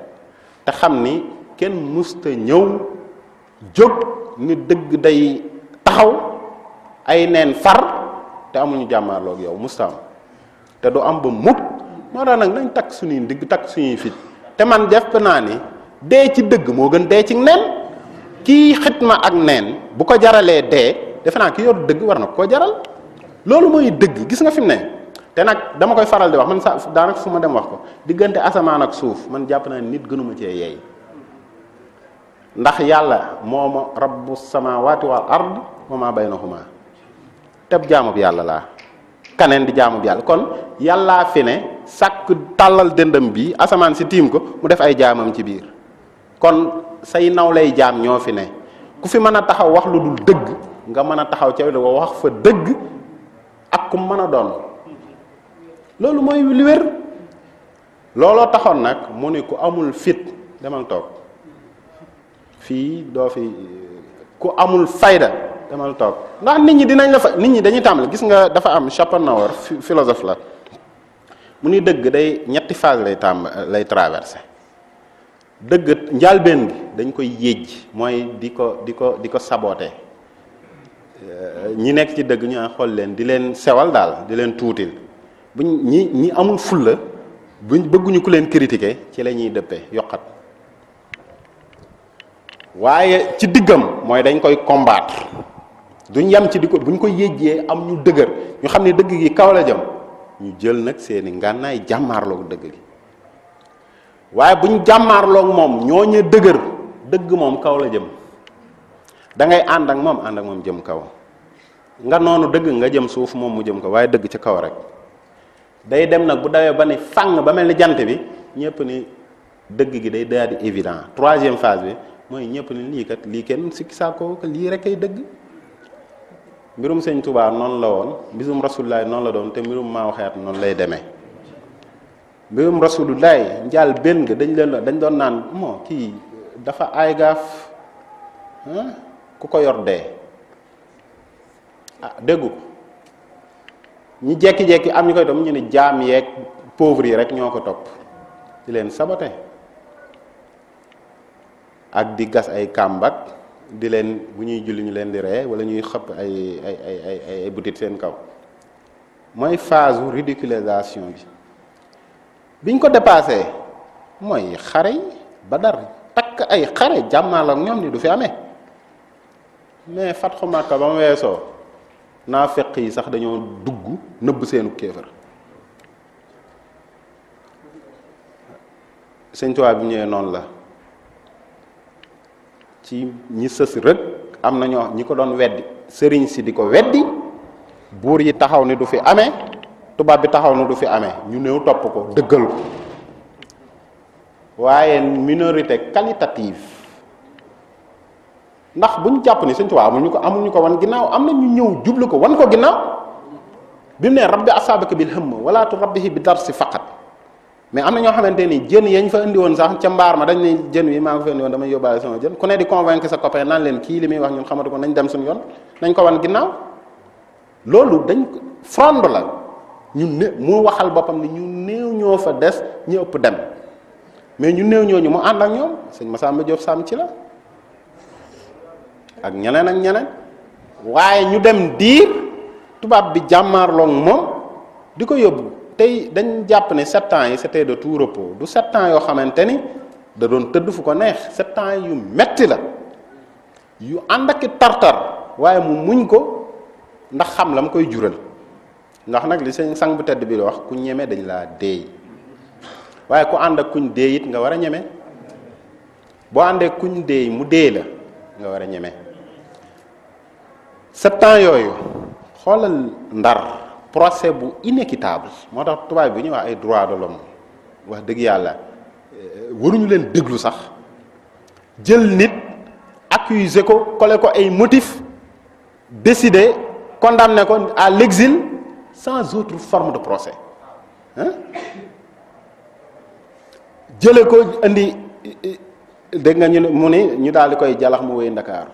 te xam ni kenn musta ñëw jóg ni dëgg day taxaw ay neen far te amuñu jàmmaarloo ak yow musta am te du am ba mukk. moo tax nag nañ takk suñuy ndigg takk suñuy fit te man jàpp naa ni dee ci dëgg moo gën dee ci neen. kii xitma ak neen bu ko jaralee dee defe naa ki yor dëgg war na koo jaral. loolu mooy dëgg. gis nga fi mu ne te nag dama koy faral di wax man sa daanaka fu ma dem wax ko diggante asamaan ak suuf man jàpp naa nit gënuma cee yeey ndax yàlla mooma rabbu samawati wal ard wa ma baynahuma teb jaamub yàlla laa kaneen di jaamub yàlla. kon yàllaa fi ne sàkk tàllal dëndam bi asamaan si tiim ko mu def ay jaamam ci biir. kon say naw lay jaam ñoo fi ne ku fi mën a taxaw wax lu dul dëgg nga mën a taxaw ca wax fa dëgg ak ku mën a doon. loolu mooy li wér. looloo taxoon nag mu ne ku amul fit demal toog fii doo fi, ku amul fayda demal toog. ndax nit ñi dinañ la fa, nit ñi dañuy tàmbali. gis nga dafa am Schopenhauer philosophe la mu ni dëgg day ñetti phase lay traversé. dëgg njaalbeen gi dañ koy yéej, mooy di ko saboote. ñi nekk ci dëgg ñu xool leen di leen sewal daal, di leen tuutil. buñ ñi amul fulla buñ bëgguñu ku leen critiquer ci la ñuy dëppee yokkat. waaye ci diggam mooy dañ koy combattre duñ yem ci di ko buñ ko yéejee am ñu dëgër ñu xam ne dëgg gi kaw la jëm ñu jël nag seeni ngànnaay jàmmaarloog dëgg gi. waaye buñ jàmmaarloog moom ñooñu dëgër dëgg moom kaw la jëm da ngay ànd ak moom jëm kaw nga noonu dëgg nga jëm suuf moom mu jëm kaw waaye dëgg ci kaw rek. day dem nag bu dawee ba ni fang ba mel ni jant bi ñëpp ni dëgg gi day daal di évident. troisième phase bi mooy ñëpp ni lii kenn sikki saako ko lii rek ay dëgg. mbirum sëñ Tuubaa noonu la woon, mbirum Rasulullah noonu la doon te mbirum maa waxeet noonu lay demee. mbirum Rasulullah njaal benn nga dañ doon naan moo kii dafa aay gaaf ku ko yor dee déggu ko ñi jekki-jekki am ñu koy doom ñu ne jaam yeeg pauvre yi rek ñoo ko topp di leen sabote ak di gas ay kàmbak di leen bu ñuy julli ñu leen di ree wala ñuy xëpp ay butit seen kaw. mooy phase ridiculisation bi. biñ ko dépassé mooy xare yi Badar takk ay xare jàmmaal ak ñoom ni du fi amee mais Fatxu Makka ba mu weesoo naafeq yi sax dañoo dugg nëbb seenu kéefër. Sëñ Tuubaa bi ñëwee noonu la ci ñi sës rek am na ñi ko doon weddi sëriñ si di ko weddi buur yi taxaw ni du fi amee tubaab bi taxaw ni du fi amee ñu néew topp ko dëggal ko. waaye minorité qualitative ndax bu ñu jàpp ni Sëñ Tuubaa amuñu ko wan ginnaaw am na ñu ñëw jublu ko wan ko ginnaaw bi mu ne rabbi asaabaka bil hëmm wala tu rabbihi bi darsi faqat. mais am na ñoo xamante ni jën yañ fa indi woon sax ca mbaar ma dañ ne jën wi maa ngi fa indi woon damay yóbbaale sama jën ku ne di convaincre sa copain naan leen kii li muy wax ñun xamatu ko nañ dem suñu yoon nañ ko wan ginnaaw. loolu dañ fronde la mu waxal boppam ni ñu néew ñoo fa des ñu ëpp dem mais ñu néew ñooñu mu ànd ak ñoom sëñ Massamba Diop Sam ci la ak ñeneen waaye ñu dem diir tubaab bi jàmmaarloog moom di ko yóbbu. tey dañ jàpp ne 7 ans yi c'était de tout repos du 7 ans yoo xamante ni da doon tëdd fu ko neex 7 ans yu metti la yu ànd ak tartar waaye mu muñ ko ndax xam la mu koy jural ndax nag li seen sang bu tedd bi wax ku ñeme dañ laa deey waaye ku ànd ak kuñ deey it nga war a ñeme boo àndee kuñ deey mu deey la nga war a ñeme 7 ans yooyu xoolal Ndar procès bu inéquitable moo tax tubaab bi ñuy wax ay droits de l'homme wax dëgg yàlla waruñu leen déglu sax jël nit accuser ko coller ko ay motifs décider condamner ko à l'exil sans autre forme de procès jële ko indi dégg nga ñu mu ni ñu daal di koy jalax mu wéy Ndakaaru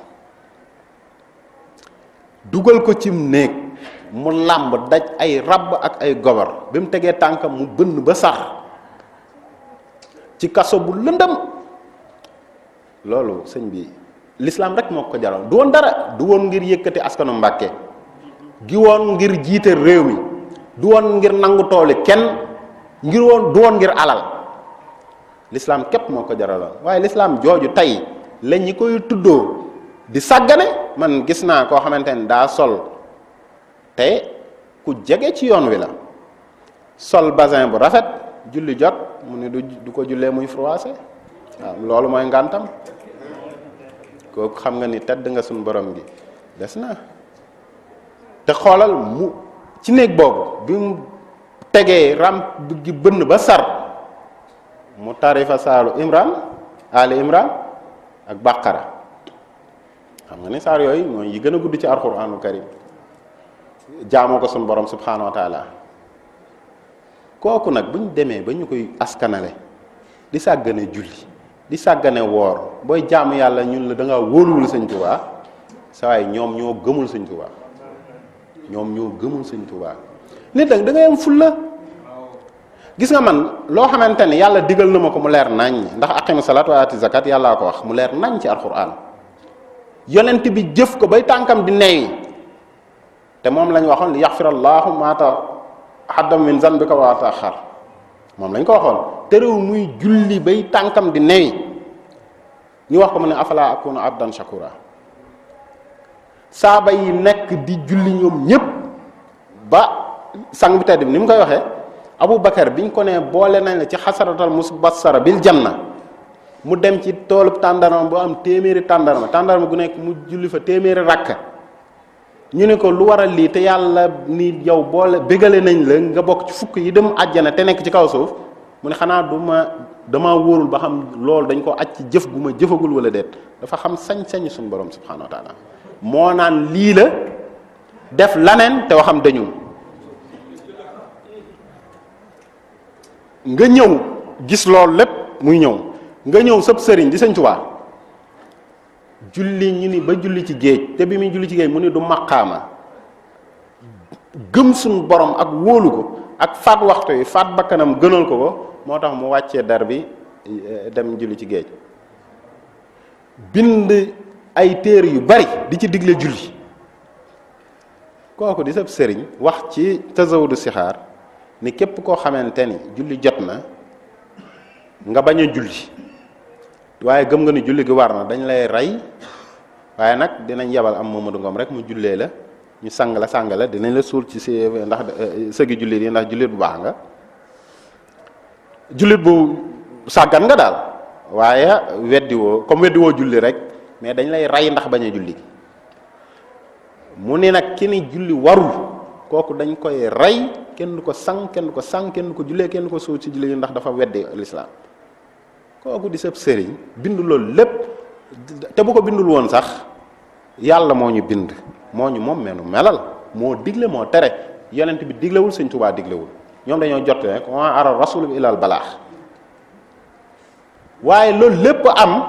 dugal ko ci néeg mu làmb daj ay rab ak ay gobar bi mu tegee tànkam mu bënn ba sax ci kaso bu lëndëm loolu sëñ bi l'islam rek moo ko jaral du woon dara du woon ngir yëkkati askanu Mbàkke gi woon ngir jiite réew mi du woon ngir nangu tooli kenn du woon ngir alal l'islam képp moo ko jaraloon waaye l'islam jooju tey la ñi koy tuddoo di sàggane man gis naa koo xamante ne daa sol te ku jege ci yoon wi la sol basin bu rafet julli jot mu ne du ko jullee muy froissé waaw loolu mooy ngàntam kooku xam nga ni tedd nga suñu borom gi des na te xoolal mu ci néeg boobu bi mu tegee ramp gi bënn ba sar mu tarifa saalu ali imran ak baqara xam nga ni saar yooyu mooy yi gën a gudd ci alxuraanul karim jaamoo ko suñu borom subhanahu wa taala kooku nag bu ñu demee ba ñu koy askanale di sàggane julli di sàggane woor booy jaamu yàlla ñun la da ngaa wóoluwul sëñ Tuubaa sa waay ñoom ñoo gëmul sëñ Tuubaa nit nag da ngay am fulla gis nga man loo xamante ni yàlla digal na ma ko mu leer nañ ndax aqimu salaat wa aati zakat yàllaa ko wax mu leer nañ ci alquran yonent bi jëf ko bay tànkam di neewi te moom lañ waxoon li yaxfirallahu ma taqaddama min zanbika wa ta'akhkhar moom lañ ko waxoon terew muy julli bay tànkam di neewi ñu wax ko mu ne afala akunu abdan shakura saaba yi nekk di julli ñoom ñépp ba sang bi tedd bi ni mu koy waxee Abu Bakar biñ ko ne boole nañ la ci xasaratal musbassara bil janna mu dem ci toolub tàndarma bu am téeméeri tàndarma gu nekk mu julli fa téeméeri rakka ñu ne ko lu waral lii te yàlla ni yow boole bégale nañ la nga bokk ci fukk yi dem àjjana te nekk ci kaw suuf mu ne xanaa dama wóorul ba xam loolu dañ ko aj ci jëf gu ma jëfagul wala déet dafa xam sañ-sañu suñu borom subhanahu wa taala moo naan lii la def laneen te waxam dañu nga ñëw gis loolu lépp muy ñëw nga ñëw sëb sëriñ di sëñ Tuubaa julli ñu ni ba julli ci géej te bi muy julli ci géej mu ni du maqaama gëm suñu borom ak wóolu ko ak faat waxtu yi faat bakkanam gënal ko moo tax mu wàccee dar bi dem julli ci géej bind ay téere yu bari di ci digle julli kooku di sab sëriñ wax ci Tazawudu Sixaar ni képp koo xamante ni julli jot na nga bañ a julli waaye gëm nga ni julli gi war na dañ lay rey waaye nag dinañ yebal am Mamadou Ngom rek mu jullee la ñu sang la dinañ la suul ci ndax sëgi jullit yi ndax jullit bu baax nga jullit bu sàggan nga daal waaye weddiwoo julli rek mais dañ lay rey ndax bañ a julli mu ne nag ki ni julli warul kooku dañ koy rey kenn du ko sang kenn du ko jullee kenn du ko suul ci julli yi ndax dafa weddi lislaam kooku di sëb sëriñ bind loolu lépp te bu ko bindul woon sax yàlla moo ñu bind moo ñu moom meenu melal moo digle moo tere yonent bi diglewul sëñ Tuubaa diglewul ñoom dañoo jot rek wa ara rasul bi ilal balaax waaye loolu lépp am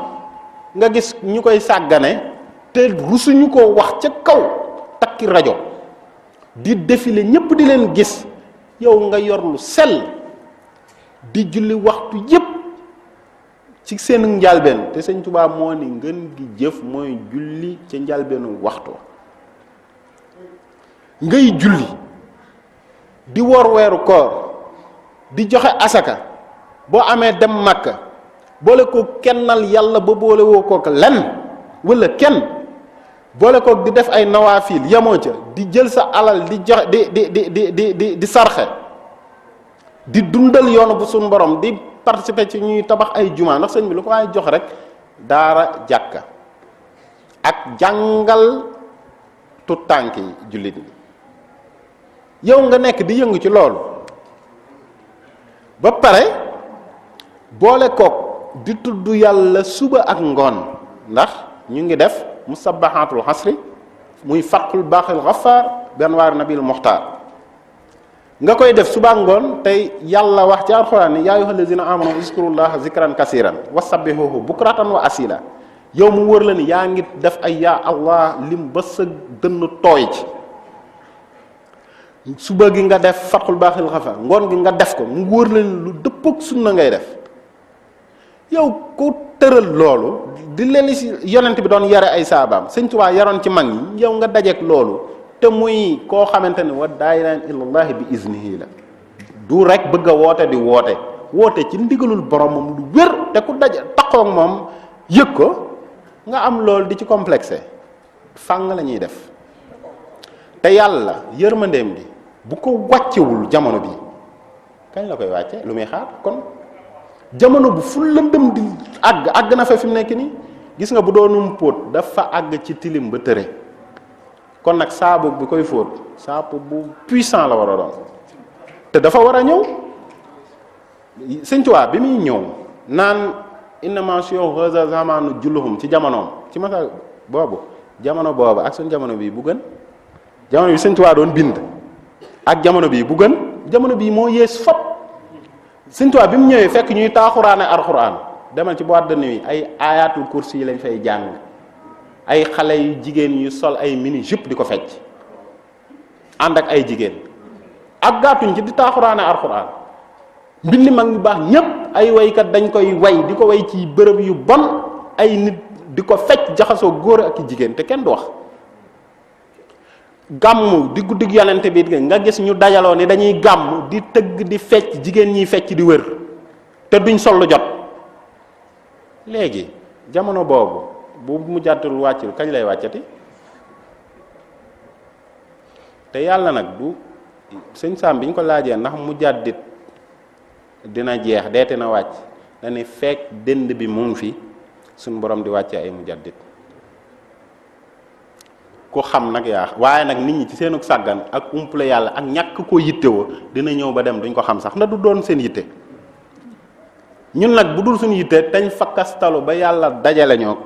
nga gis ñu koy sàggane te rusuñu ko wax ca kaw takki rajo di défilé ñépp di leen gis yow nga yor lu sell di julli waxtu yépp ci seen njalbeen te sëñ Tuubaa moo ni ngën gi jëf mooy julli ca njalbeenu waxtu ngay julli di wor weeru koor di joxe asaka boo amee dem Makka boole ko kennal yàlla ba boole woo kook lenn wala kenn boole kook di def ay nawaafil yamoo ca di jël sa alal di joxe di sarxe di dundal yoonu bu suñu borom di participer ci ñuy tabax ay juma ndax sëñ bi lu ko waaye jox rek daara jàkka ak jàngal tut tànk yi jullit ñi yow nga nekk di yëngu ci loolu ba pare boole kook di tudd yàlla suba ak ngoon ndax ñu ngi def musabbahatul xasri muy fatxul baaxil xafaar benn waar nabil muxtaar nga koy def suba ngoon tey yàlla wax ci alxuraan ni yaa ayyuhal lazina amanu uzkurullaha zikran kasiran wasabbihuhu bukratan wa asila yow mu wër la ni yaa ngi def ay yaa allah lim ba sa dënn tooy ci suba gi nga def fatxul baaxil xafa ngoon gi nga def ko mu wër la ni lu dëppook sunna ngay def yow ku tëral loolu di leen si yonent bi doon yare ay saabaam Sëñ Tuubaa yaroon ci mag ñi yow nga dajeek loolu te muy koo xamante ne wa daa'iran ilallahi bi iznihi la du rek bëgg a woote di woote ci ndigalul boromam lu wér te ku daje taxoog moom yëg ko nga am loolu di ci complexé fàng la ñuy def te yàlla yërmandeem gi bu ko wàccewul jamono bi kañ la koy wàcce lu muy xaar kon jamono bu fu lëndëm di àgg na fa fi mu nekk nii gis nga bu doonum póot dafa àgg ci tilim ba tëre kon nag saabu bi koy fóot saabu bu puissant la war a doon te dafa war a ñëw Sëñ Tuubaa bi muy ñëw naan innama siyon haza zamanu julluhum ci jamonoom ci masa boobu jamono boobu ak suñ jamono bii bu gën jamono bi Sëñ Tuubaa doon bind ak jamono bii bu gën jamono bii moo yées fop Sëñ Tuubaa bi mu ñëwee fekk ñuy taaxuraane alxuraan demal ci boîte de nuit ay ayatul kursi yi lañ fay jàng ay xale yu jigéen yu sol ay mini jupe di ko fecc ànd ak ay jigéen ak gaatuñ ci di taaxuraane alxuraan mbind mag ñu baax ñépp ay waykat dañ koy way di ko way ci bërëb yu bon ay nit di ko fecc jaxasoo góor ak jigéen te kenn du wax gàmm di guddig yonente bi nga gis ñu dajaloo ni dañuy gàmm di tëgg di fecc jigéen ñiy fecc di wër te duñ sol lu jot léegi jamono boobu bu mu jàttul wàccul kañ lay wàccati te yàlla nag du sëñ Sam bi ñu ko laajee ndax mu jàddit dina jeex deete na wàcc dañuy fekk dënd bi mu ngi fi suñ borom di wàcce ay mu jàddit ku xam nag yaa waaye nag nit ñi ci seenu sàggan ak umpule yàlla ak ñàkk koo yittewoo dina ñëw ba dem duñ ko xam sax ndax du doon seen yitte ñun nag bu dul suñu yitte dañ fakkastalu ba yàlla dajale ñoo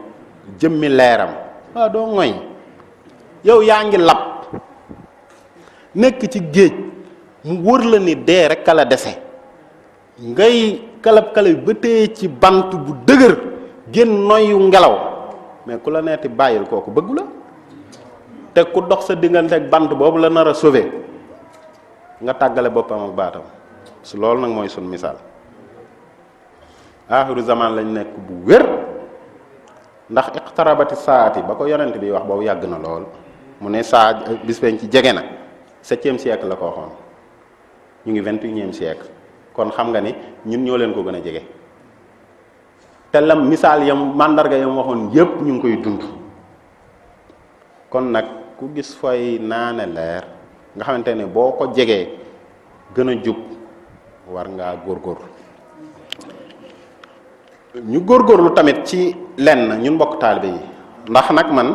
jëmmi leeram waaw doo ngoy yow yaa ngi lab nekk ci géej mu wër la ni dee rek kala dese ngay kalab-kalab ba téye ci bant bu dëgër génn noyyu ngelaw mais ku la neeti bàyyil kooku bëggu la te ku dox sa diggante ak bant boobu la nar a sauver nga tàggale boppam ak baatam su loolu nag mooy sun misaal aaxiru zaman lañ nekk bu wér ndax iqtarabati saati ba ko yonent bi wax boobu yàgg na lool mu ne saa bis penc ci jege na 7e siècle la ko waxoon ñu ngi 21e siècle kon xam nga ni ñun ñoo leen ko gën a jege te lam misaal yam màndarga yam waxoon yépp ñu ngi koy dund kon nag ku gis fooy naane leer nga xamante ne boo ko jegee gën a jub war ngaa góorgóorlu ñu góorgóorlu tamit ci lenn ñun mbokk taalibe yi ndax nag man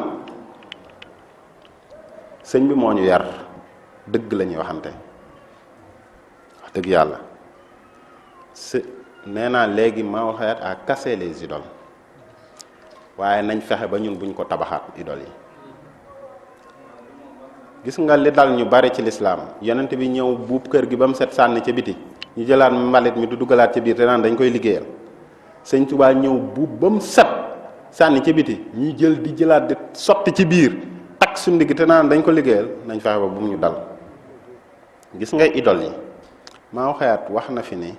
sëñ bi moo ñu yar dëgg la ñuy waxante wax dëgg yàlla nee naa léegi Maoul Hayaat a cassé les idoles waaye nañ fexe ba ñun buñ ko tabaxaat idoles yi gis nga li dal ñu bari ci lislaam yonent bi ñëw buub kër gi ba mu set sànni ca biti ñu jëlaat mbalit mi du dugalaat ca biir te naan dañ koy liggéeyal sëñ Tuubaa ñëw buub ba mu set sànni ca biti ñuy jël di jëlaat di sotti ci biir takk su ndigg te naan dañ ko liggéeyal nañ fexe ba bu mu ñu dal gis nga idole yi Maoul Hayaat wax na fi ne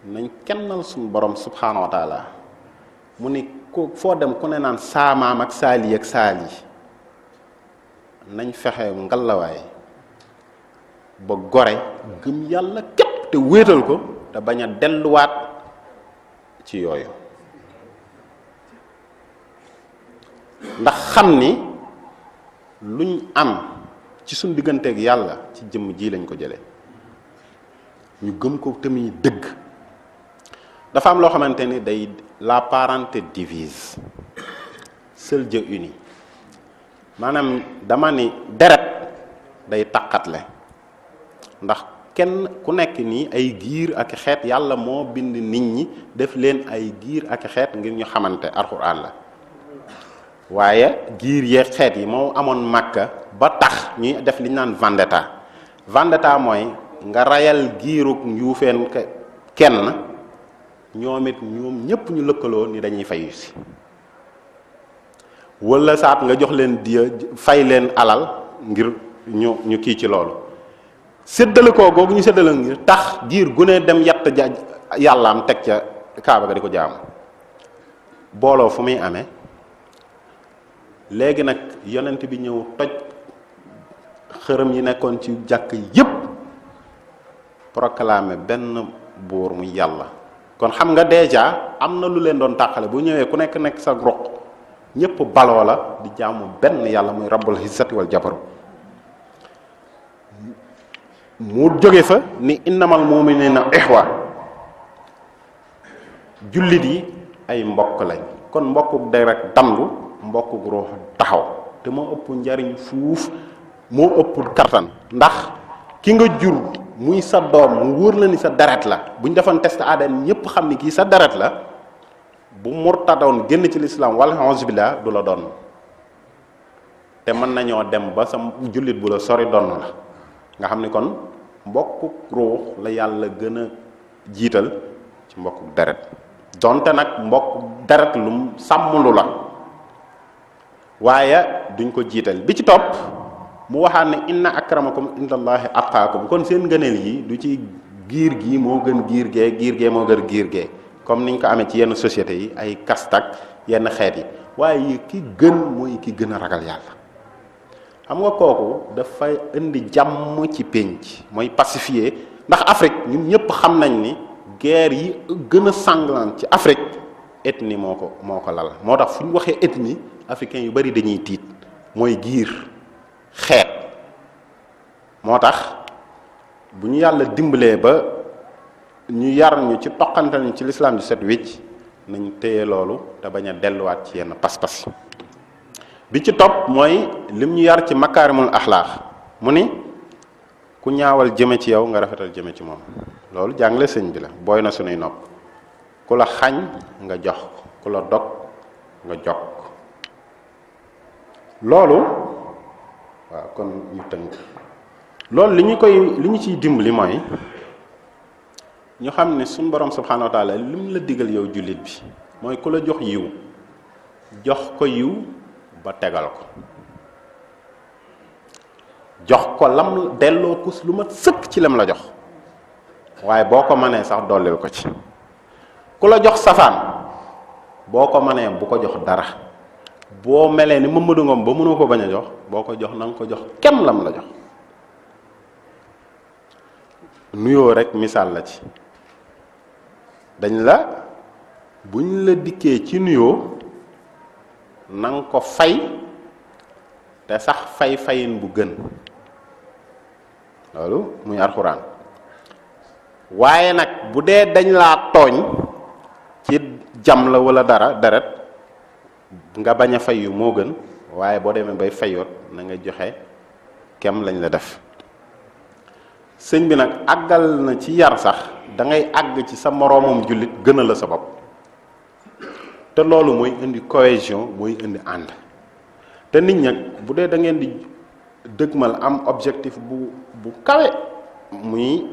nañ kennal suñu borom subhaanahu wa taala mu ni ku foo dem ku ne naan saamaam ak saali ak saali nañ fexe ngalawaay ba gore gëm yàlla képp te wéetal ko te bañ a delluwaat ci yooyu ndax xam ni luñ am ci suñ digganteeg yàlla ci jëmm ji lañ ko jële ñu gëm ko tamit dëgg dafa am loo xamante ni day la parenté divise seul Dieu uni maanaam dama ni deret day taqatle ndax kenn ku nekk nii ay giir ak xeet yàlla moo bind nit ñi def leen ay giir ak xeet ngir ñu xamante alxuraan la waaye giir yee xeet yi moo amoon Makka ba tax ñuy def li ñu naan vendetta vendetta mooy nga rayal giirug njuufeen kenn ñoom ñëpp ñu lëkkaloo ni dañuy fayu si wala saat nga jox leen diya fay leen alal ngir ñu kii ci loolu séddale koo googu ñu séddale ngir tax giir gu ne dem yatt yàllaam teg ca kaaba ga di ko jaamu booloo fu muy amee léegi nag yonent bi ñëw toj xërëm yi nekkoon ci jàkk yépp proclamer benn buur muy yàlla kon xam nga déjà am na lu leen doon tàqale bu ñëwee ku nekk sa roq ñépp baloo la di jaamu benn yàlla muy rabbul izzati wal jabaru mu jóge fa ni innamal mu'minina ixwa jullit yi ay mbokk lañ kon mbokkuk deret dandu mbokkuk ruux taxaw te moo ëpp njariñ fuuf moo ëpp kartan ndax ki nga jur muy sa doom mu wóor la ni sa deret la bu ñu defoon test ADN ñépp xam ni kii sa deret la bu murtadoon génn ci lislaam wala auzu billah du la doon te mën nañoo dem ba sa jullit bu la sori doon la nga xam ni kon mbokku ruux la yàlla gën a jiital ci mbokku deret donte nag mbokku deret lum sàmmlu la waaye duñ ko jiital bi ci topp mu waxaat ne inna akramakum indallahi atqaakum kon seen ngëneel yi du ci giir gi moo gën giir gee moo gën giir gee comme niñ ko amee ci yenn sociétés yi ay kastak yenn xeet yi waaye ki gën mooy ki gën a ragal yàlla xam nga kooku dafay indi jàmm ci pénc mooy pacifier ndax Afrique ñun ñëpp xam nañ ni guerre yi gën a sanglant ci Afrique ethnie moo ko lal moo tax fu ñu waxee ethnie africain yu bari dañuy tiit mooy giir xeet moo tax bu ñu yàlla dimbalee ba ñu yar ñu ci toqantal ñu ci lislaam ju set wicc nañ téye loolu te bañ a delluwaat ci yenn pas-pas bi ci topp mooy lim ñu yar ci makaarimul axlaax mu ni ku ñaawal jëme ci yow nga rafetal jëme ci moom loolu jàngale sëñ bi la booy na sunuy nopp ku la xañ nga jox ku la dog nga jokk loolu waaw kon ñu tënk loolu li ñu ciy dimbali mooy ñu xam ne suñu borom subhanahu wa taala lim la digal yow jullit bi mooy ku la jox yiw jox ko yiw ba tegal ko jox ko lam delloo ko lu ma sëkk ci lam la jox waaye boo ko mënee sax dollil ko ci ku la jox safaan boo ko mënee bu ko jox dara boo melee ni Mamadou Ngom ba mënoo ko bañ a jox boo ko jox na nga ko jox kem lam la jox nuyoo rek misaal la ci dañ la buñ la dikkee ci nuyoo na nga ko fay te sax fayin bu gën loolu muy alxuraan waaye nag bu dee dañ laa tooñ ci jam la wala dara deret nga bañ a fayu moo gën waaye boo demee bay fayoot na nga joxe kem lañ la def sëñ bi nag àggal na ci yar sax da ngay àgg ci sa moroomam jullit gën a la sa bopp te loolu mooy indi cohésion mooy indi ànd te nit ñag bu dee da ngeen di dëgmal am objectif bu kawe muy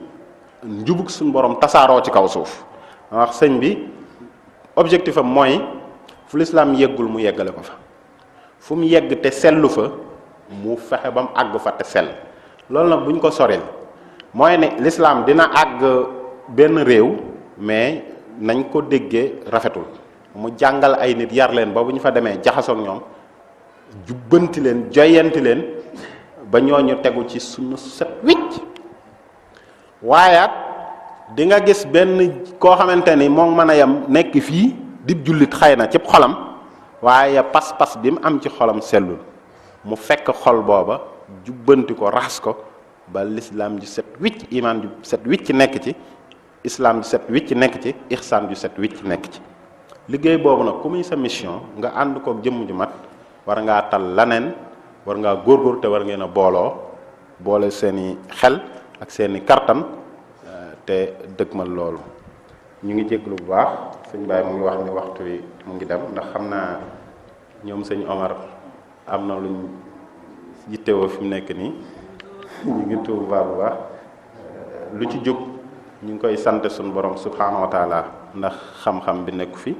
njubug suñu borom tasaaroo ci kaw suuf wax sëñ bi objectif am mooy fu lislaam yeggul mu yeggale ko fa fu mu yegg te sellu fa mu fexe ba mu àgg fa te sell loolu nag bu ñu ko soril mooy ne lislaam dina àgg benn réew mais nañ ko déggee rafetul mu jàngal ay nit yar leen ba bu ñu fa demee jaxasoog ñoom jubbanti leen joyanti leen ba ñooñu tegu ci sunu set wicc waayaat di nga gis benn koo xamante ni moom mën a yem nekk fii dib jullit xëy na ci xolam waaye pas-pas bi mu am ci xolam sellul mu fekk xol booba jubbanti ko raxas ko ba lislaam ju set wicc imaan ju set wicc nekk ci islaam ju set wicc nekk ci ihsaan ju set wicc nekk ci liggéey boobu nag ku muy sa mission nga ànd kook jëmm ju mat war ngaa tal laneen war ngaa góorgóor te war ngeen a boole seeni xel ak seeni kartan te dëgmal loolu ñu ngi jéglu bu baax sëñ Baye mu ngi wax ni waxtu wi mu ngi dem ndax xam naa ñoom sëñ Omar am na luñ yittewoo fi mu nekk nii ñu ngi tuub bu baax lu ci jub ñu ngi koy sant suñu borom subhaanahu wa taala ndax xam-xam bi nekku fi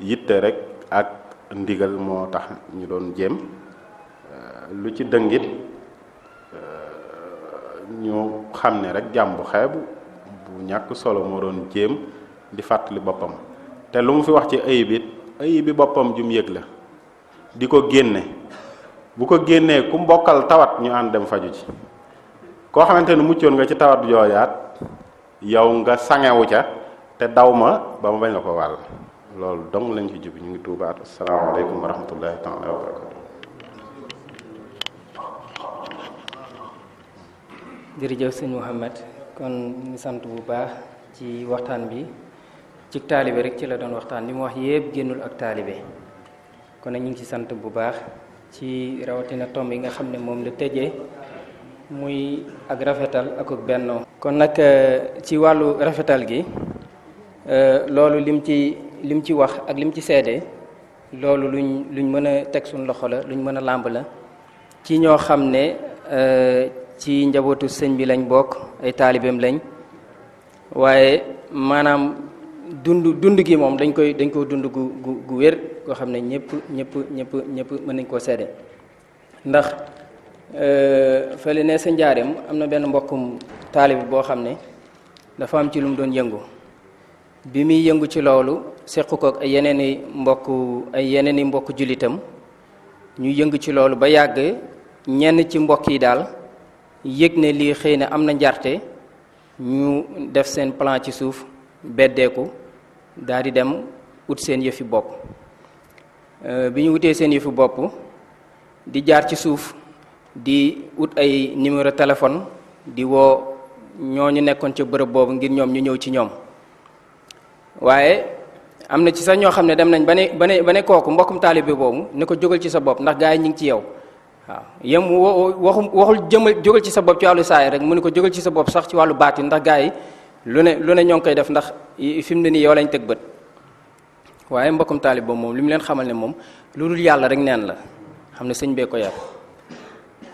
yitte rek ak ndigal moo tax ñu doon jéem lu ci dëngit ñu xam ne rek jàmm bu xeebu bu ñàkk solo moo doon jéem di fàttali boppam te lu mu fi wax ci ayib bi boppam jum yëg la di ko génne bu ko génnee ku mbokkal tawat ñu ànd dem faju ci koo xamante ne muccoon nga ci tawat jooyaat yow nga sangewu ca te daw ma ba ma bañ la ko wàll loolu dong lañ ci jubi ñu ngi tuubaat asalaamaaleykum wa rahmatullahi taala wa barakatu jërëjëf sëñ Mouhamed kon ñu ngi sant bu baax ci waxtaan bi ci taalibe rek ci la doon waxtaan li mu wax yépp génnul ak taalibe kon nag ñu ngi ci sant bu baax ci rawatina tomb yi nga xam ne moom la tëjee muy ak rafetal ak bennoo kon nag ci wàllu rafetal gi loolu lim ci wax ak lim ci seede loolu luñ mën a teg suñ loxo la luñ mën a làmb la ci ñoo xam ne ci njabootu sëñ bi lañ bokk ay taalibeem lañ waaye maanaam dund gi moom dañ ko dund gu wér koo xam ne ñëpp mën nañ koo seede ndax fële ne sa njaareem am na benn mbokkum taalibe boo xam ne dafa am ci lu mu doon yëngu bi muy yëngu ci loolu seq ko ay yeneen i mbokk jullitam ñu yëngu ci loolu ba yàgg ñenn ci mbokk yi daal yëg ne lii xëy na am na njarte ñu def seen plan ci suuf beddeeku daal di dem ut seen yëfi bopp bi ñu wutee seen yëfi bopp di jaar ci suuf di ut ay numéro téléphone di woo ñooñu nekkoon ca bërëb boobu ngir ñoom ñu ñëw ci ñoom waaye am na ci sax ñoo xam ne dem nañ ba ne kooku mbokkum taalibe boobu ne ko jógal ci sa bopp ndax gaa yi ñu ngi ci yow waaw yem waxul jógal ci sa bopp ci wàllu saay rek mu ne ko jógal ci sa bopp sax ci wàllu baatin ndax gaa yi lu ne ñoo ngi koy def ndax fi mu ne nii yow lañ teg bët waaye mbokkum taalib boobu moom li mu leen xamal ne moom lu dul yàlla rek neen la xam ne sëñ bee ko yar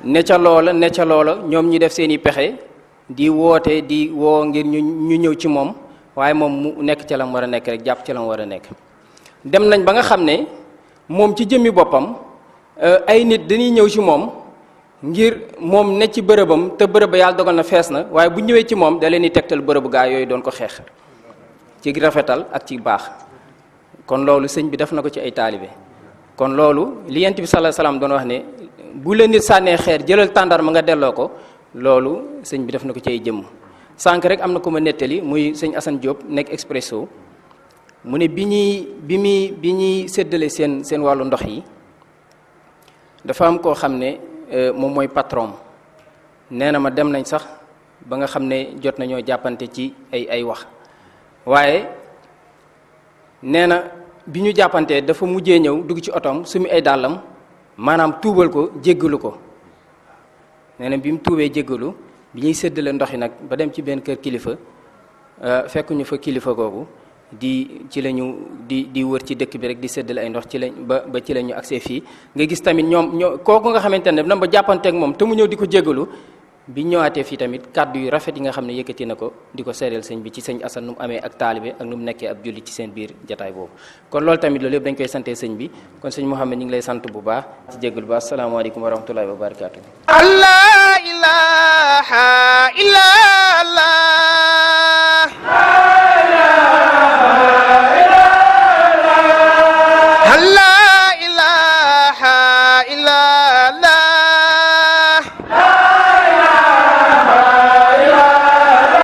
ne ca loola ñoom ñi def seen i pexe di woote di woo ngir ñu ñëw ci moom waaye moom mu nekk ca la mu war a nekk rek jàpp ca la mu war a nekk dem nañ ba nga xam ne moom ci jëmmi boppam ay nit dañuy ñëw ci moom ngir moom ne ci bërëbam te bërëb ba yàlla dogal na fees na waaye bu ñëwee ci moom da leen di tegtal bërëbu gaa yooyu doon ko xeex ci rafetal ak ci baax kon loolu sëñ bi def na ko ci ay taalibe kon loolu li Yonent bi sallallahu alayhi wasallam doon wax ne bu la nit sànnee xeer jëlal tàndarma nga delloo ko loolu sëñ bi def na ko ci ay jëmm sànq rek am na ku ma nettali muy sëñ Assane Diop nekk Expresso mu ne bi ñuy séddale seen wàllu ndox yi dafa am koo xam ne moom mooy patron nee na ma dem nañ sax ba nga xam ne jot nañoo jàppante ci ay wax waaye nee na bi ñu jàppantee dafa mujjee ñëw dugg ci otoom su mu ay dàllam maanaam tuubal ko jéggalu ko nee na bi mu tuubee jéggalu bi ñuy séddale ndox yi nag ba dem ci benn kër kilifa fekk ñu fa kilifa googu ci lañu di wër ci dëkk bi rek di séddale ay ndox ci lañ ba ci la ñu accès fii nga gis tamit ñoo kooku nga xamante ne dina ba jàppanteeg moom te mu ñëw di ko jéggalu bi ñëwaatee fii tamit kàddu yu rafet yi nga xam ne yëkkati na ko di ko seedeel sëñ bi ci sëñ Assane nu mu amee ak taalibe ak nu mu nekkee ab julli ci seen biir jataay boobu kon loolu tamit loolu yëpp dañ koy santee sëñ bi kon sëñ Mouhamed ñu ngi lay sant bu baax ci jéggalu ba asalaamaaleykum wa rahmatullahi wa barakatuh. Allah ilaha illa Allah